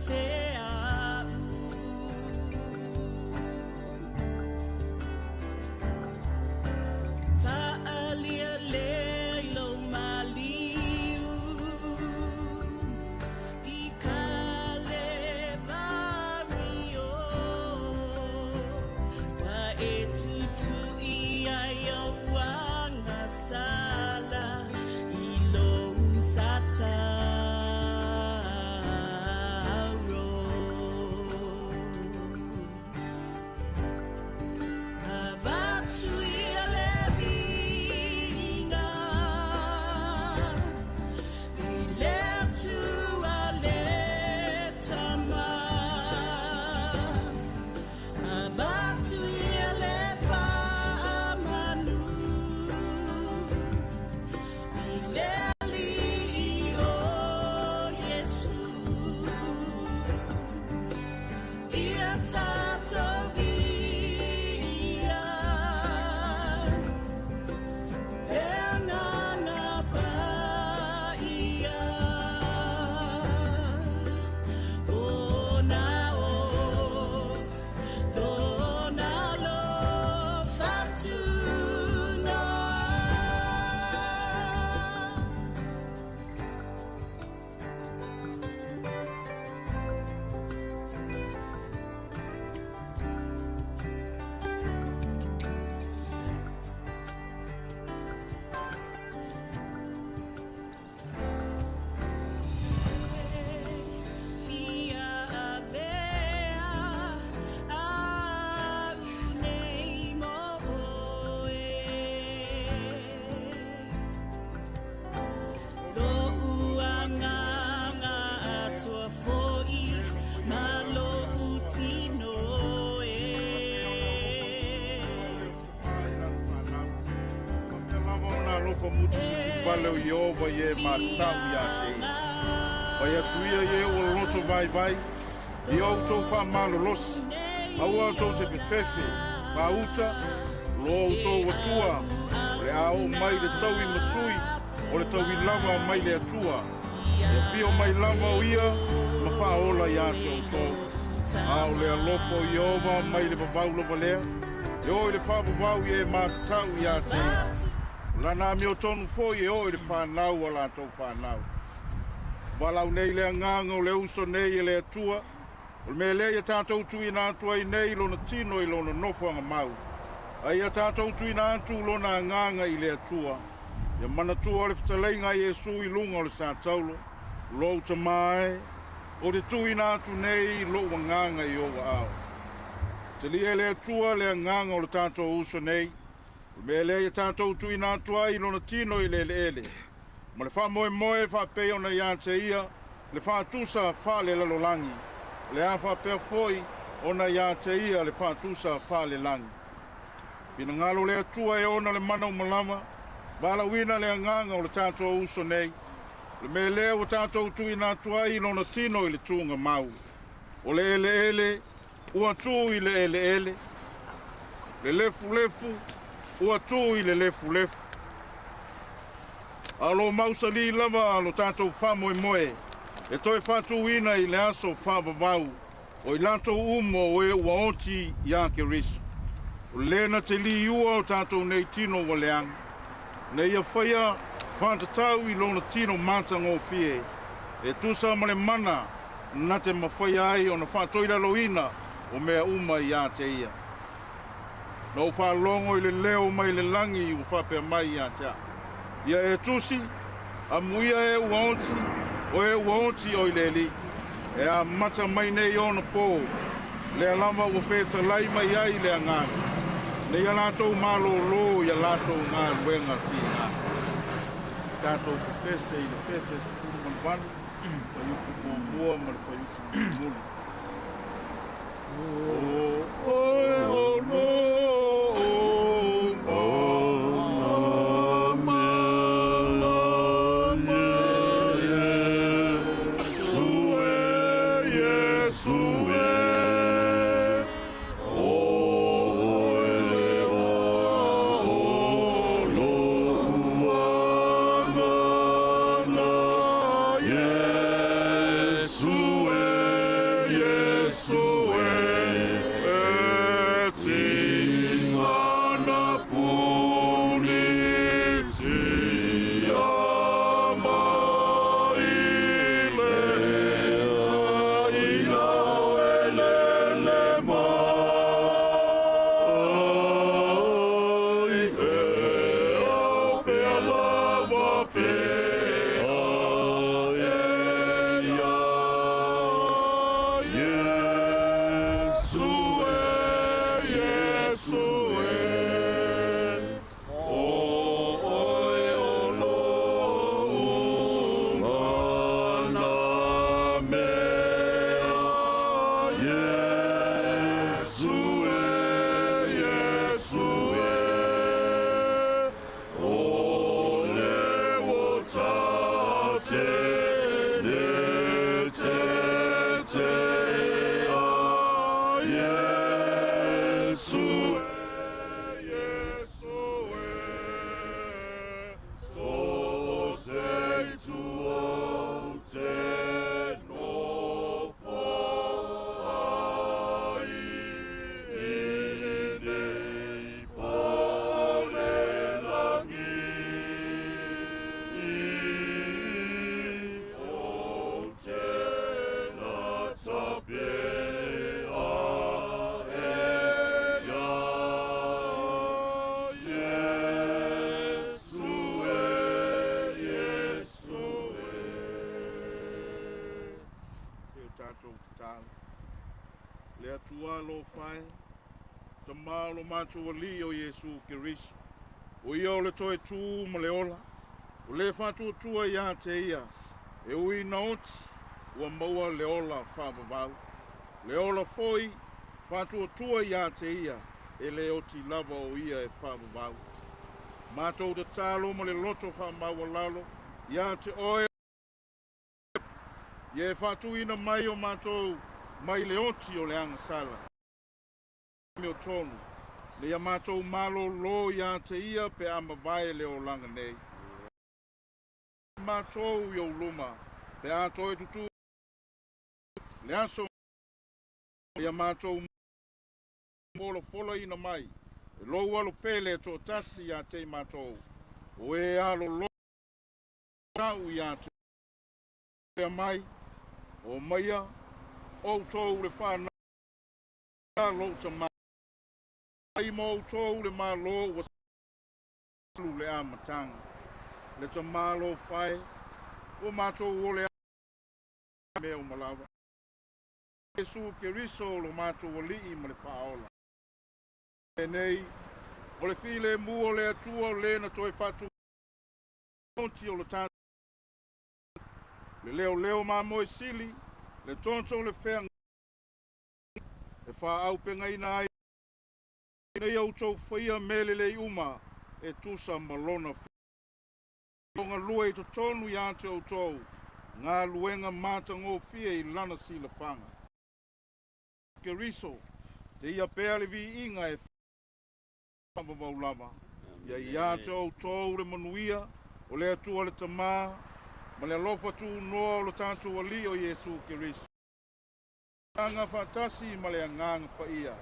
te au. Faalia le i lou maliu i ka le vario. Wa e tutu i ai au sala i lou sataro. Avatu ia le viga i le Atua le Tama. Avatu ia le faamanu i le Alii o Iesu. Ia tatou viia, le Agaga Paia. O na o, lona alofa tunoa. Fia avea au nei mo oe. Lo'u agaga atoa foi ma lo'u tino e. Faapea lava ona alofa musumusu pale o Ieova i e matatau iā te ia. Fai atu ia i e ua loto vaivai, ia outou faamalolosi, aua tou te fefefe, pauta, lo outou atua, o le a oo mai le taui masui, o le taui lava mai le Atua. E afio mai lava o ia, ma faaola iā te outou. A o le alofa o Ieova mai le vavau lava lea, e oo i le faavavau i e matatau iā te ia. O lana amiotonu foi e oo i le fanau a latou fanau. Valaau nei le agaga o le uso nei e le Atua, o le mea lea ia tatou tuuina atu ai nei lona tino i lona nofoaga mau. Ai ia tatou tuuina atu lona agaga i le Atua. Ia manatua o le fetalaiga a Iesu i luga o le sataulo, lou tamā e, o te tuuina atu nei lou agaga i ou aao. Talia e le Atua le agaga o le tatou uso nei, o le mea lea ia tatou tuuina atu ai lona tino i le eleele. Ma le faamoemoe faapei ona iā te ia, le faatusa faalelalolagi. O le a faapea foi ona iā te ia le faatusa faalelagi. Finagalo le Atua e ona le mana umalava, valaauina le agaga o le tatou uso nei. O le mea lea ua tatou tuuina atu ai lona tino i le tuga mau. O le eleele, ua tu i le eleele. Le lefulefu, ua tu i le lefulefu. A o lo mausali lava lo tatou faamoemoe, e toe faatuina i le aso faavavau, o i latou uma o e ua oti iā Keriso. O le na te liua o tatou nei tino ua leaga, ina ia faia faatatau i lona tino matagofie, e tusa ma le mana na te mafaia ai ona faatoilaloina o mea uma iā te ia. Na ou faalogo i le leo mai le lagi ua faapea mai iā te a'u. Ia e tusi, amuia e ua oti, o e ua oti o i le Alii. E amata mai nei ona pō, lea lava ua fetalai mai ai le agaga. Ina ia latou malōlō ia latou galuega tigā. Tatou pepese i le pese 18, fuaiupu muamua ma le fuaiupu mulimuli. O oe o lou malama Iesu e, Iesu e, o oe le o lou agaga Iesu e. tatou tatalo. Le Atua alofa e, Tamā o lo matou Alii o Iesu Keriso, o Ia o le toe tū ma le ola, o le faatuatua ia te Ia, e ui ina oti, ua maua le ola faavavau. Le ola foi, faatuatua ia te Ia, e le oti lava o Ia e faavavau. Matou tatalo ma le loto faamaualalo ia te Oe, ia e faatuina mai o matou mai le oti o le agasala. Amiotonu, ina ia matou malōlō ia te Ia pe a mavae le olaga nei. Matou i ou luma, pe a toe tutū le aso ia matou folafolaina mai e lou alo pele e toatasi ia te i matou, o e alolofa ia te mai, o maia, outou le whanau lou tamai ma outou le malo ua salu le amataga. Le Tamā alofa e, ua matou ole mea uma lava. Iesu Keriso lo matou Alii ma le Faaola. Lenei, o le filemu o le Atua o le na toe faatu o le tatou le leoleo mamoe sili, le toto o le fea e faaaupegaina ai ina ia outou faia mea lelei uma e tusa ma lona galue i totonu ia te outou galuega matagofie i lana silafaga. Keriso, te ia pea le viiga e faavavau lava. Ia ia te outou le manuia o le Atua le Tamā ma le alofa tunoa o le tatou Alii o Iesu Keriso. Agaga faatasi ma le Agaga Paia,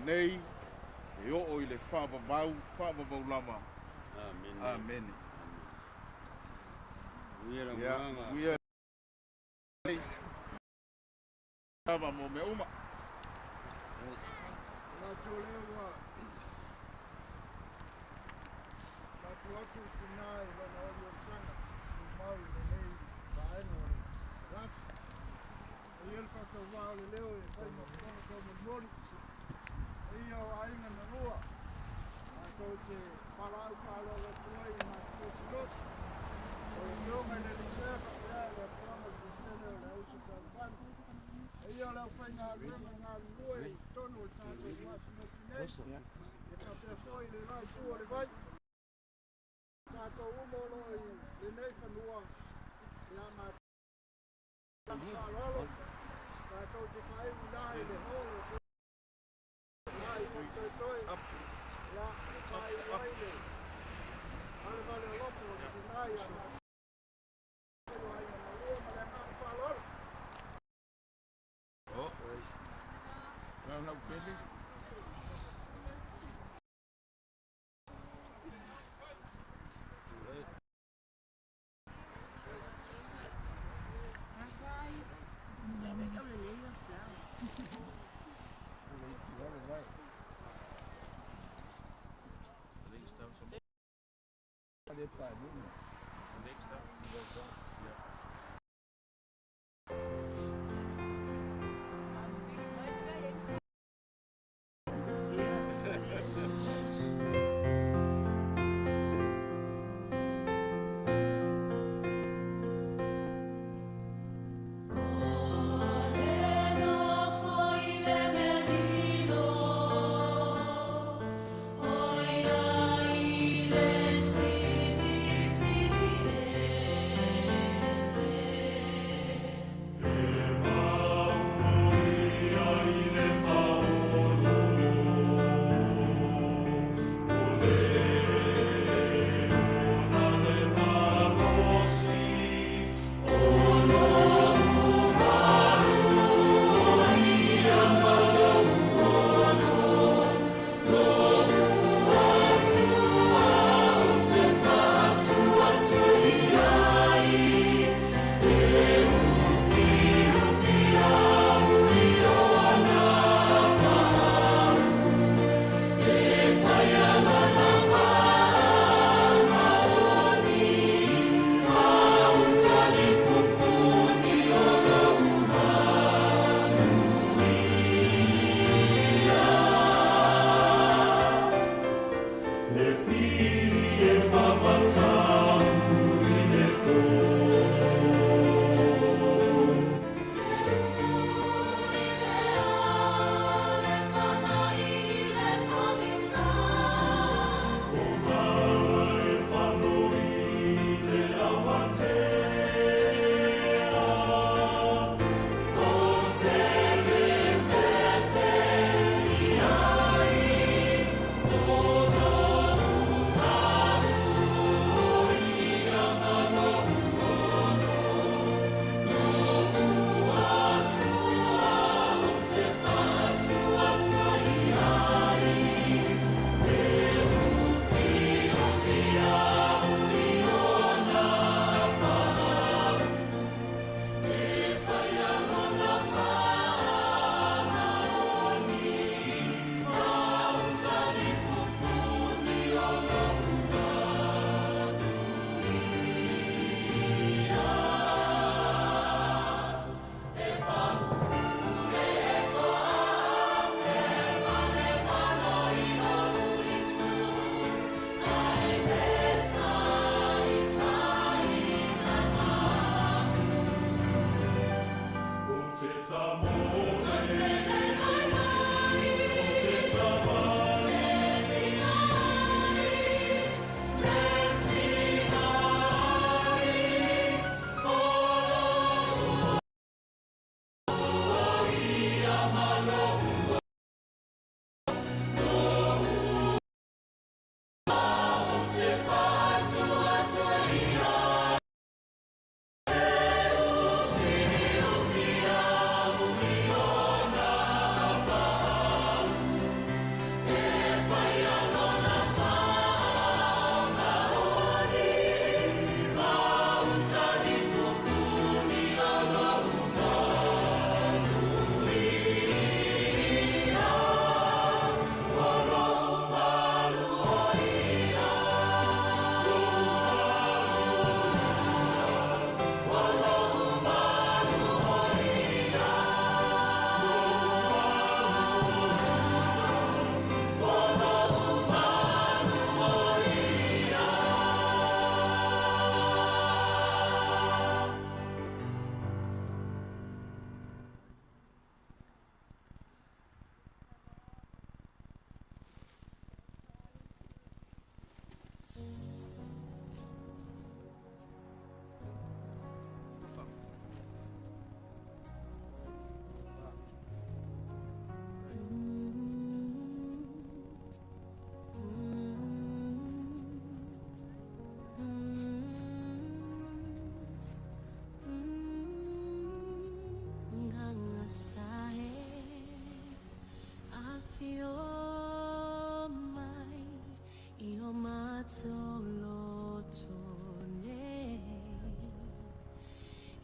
nei e oo i le faavavau, faavavau lava. Amene. Ia, uia lava mo mea uma. Manatu o lea ua manatu atu tina i lona oliolisaga tumau i lenei vaega o le latu. E ia le faatauvā o le leo e fai ma fofoga taumolimoli. E ia o aiga na lua. Matou te valaau faaaloalo atu ai i matou silotu. O le afioga i le Lisea faapea le afioga i le Peresetene o le Auso Taufani. E ia o le aufaigaluega galulue i totonu o le tatou faasinoti nei. E faapea foi le la itu o le vai. Tatou uma o loo i lenei fanua ia matou faaaloalo. Tatou te faaiu la i le hall la i Faitoetoe. Ia e faaiu ai le valevale o loto o le tina ia matou aiga na lua ma le agaga faaaloalo. Oh. Lau pele. Le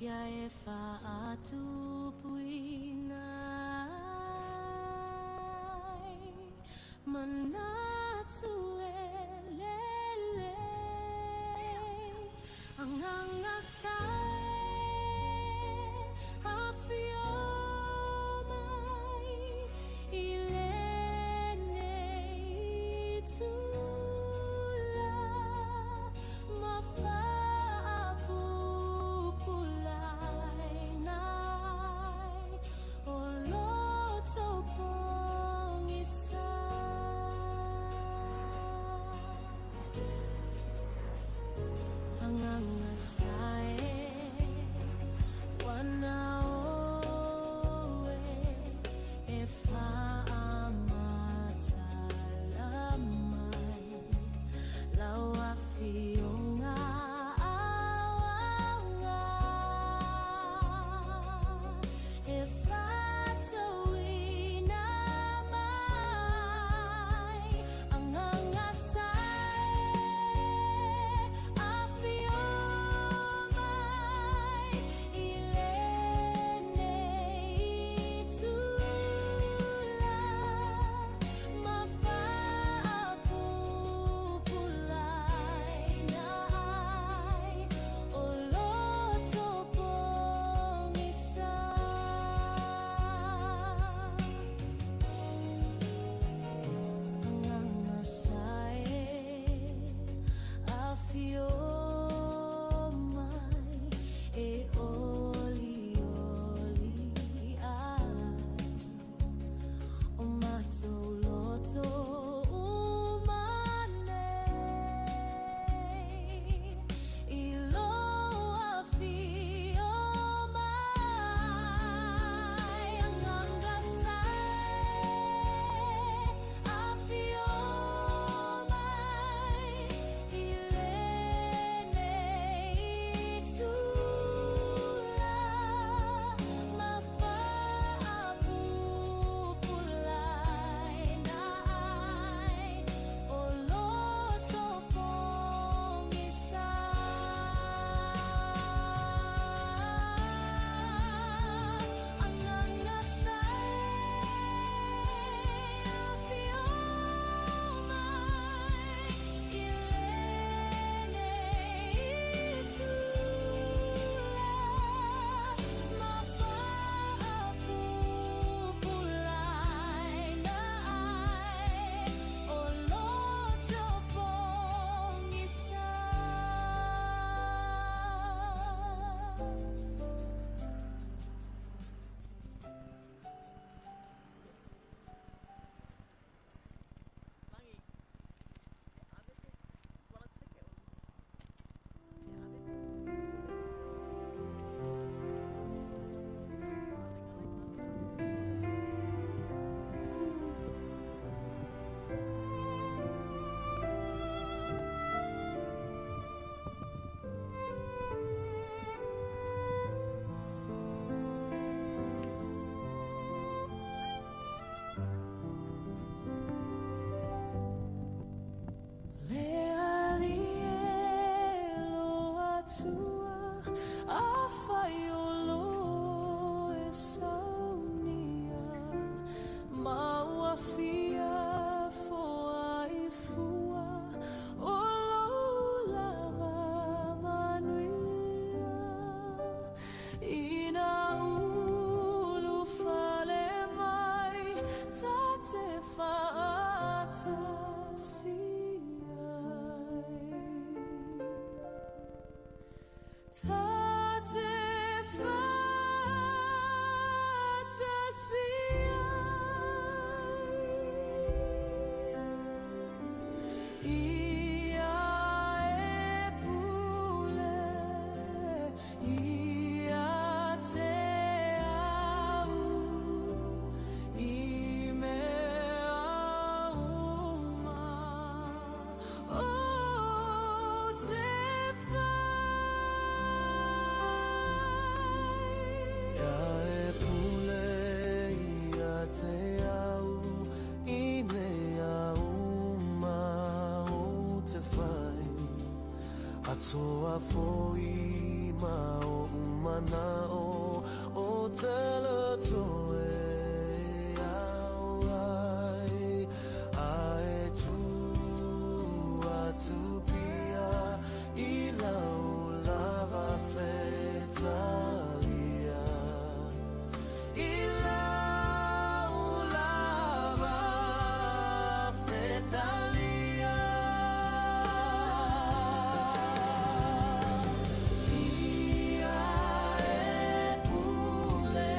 Ia e faatupuina ai manatu e lele Anganga sae afio mai i lenei tula ma faapupulaina ai o loto pogisa. Anganga sae Atoa foi ma o umana o tala toe au ai ae tu atu pia i lau lava fetalia i lau lava fetalia. Ia e pule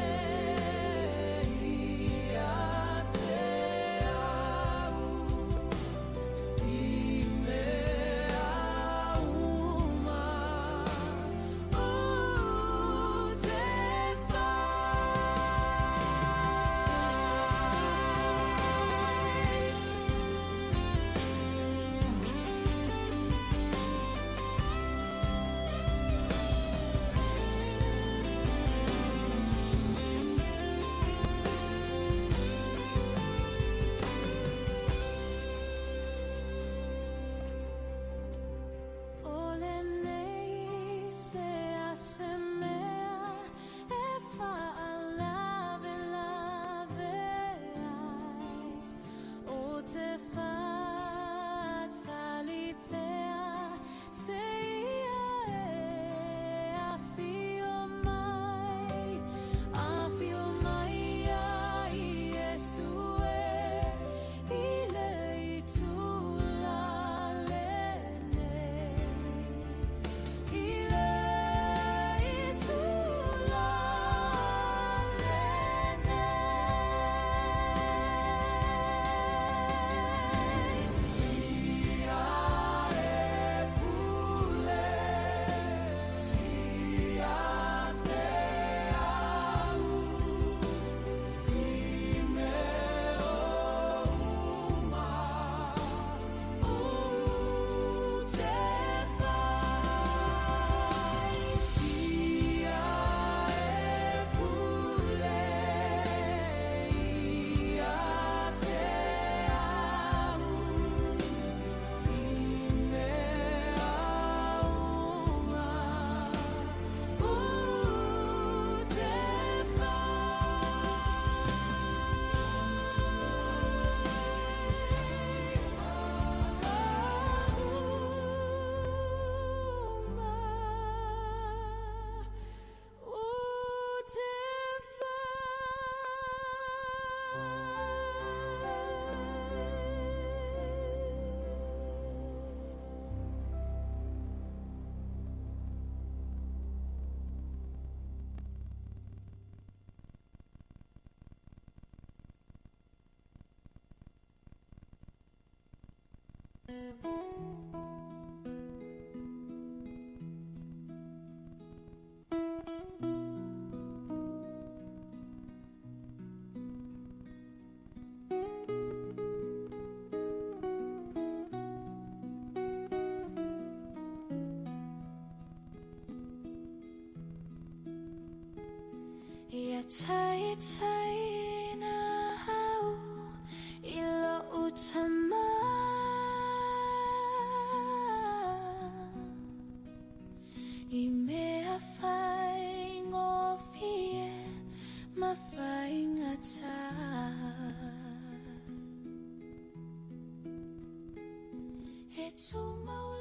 ia te au i mea uma o te whai. O lenei se ase mea e whaalave lave ai o te whātalipea se ia e awhio mai awhio mai ai Iesu e i le itula lenei i le itula lenei. Ia e pule ia te au i mea uma o te whai. Ia e pule ia te au i mea uma o te whai. O te Ia tai tai na au i lo utama i mea whai ngōwhie ma whai ngata. E tūmau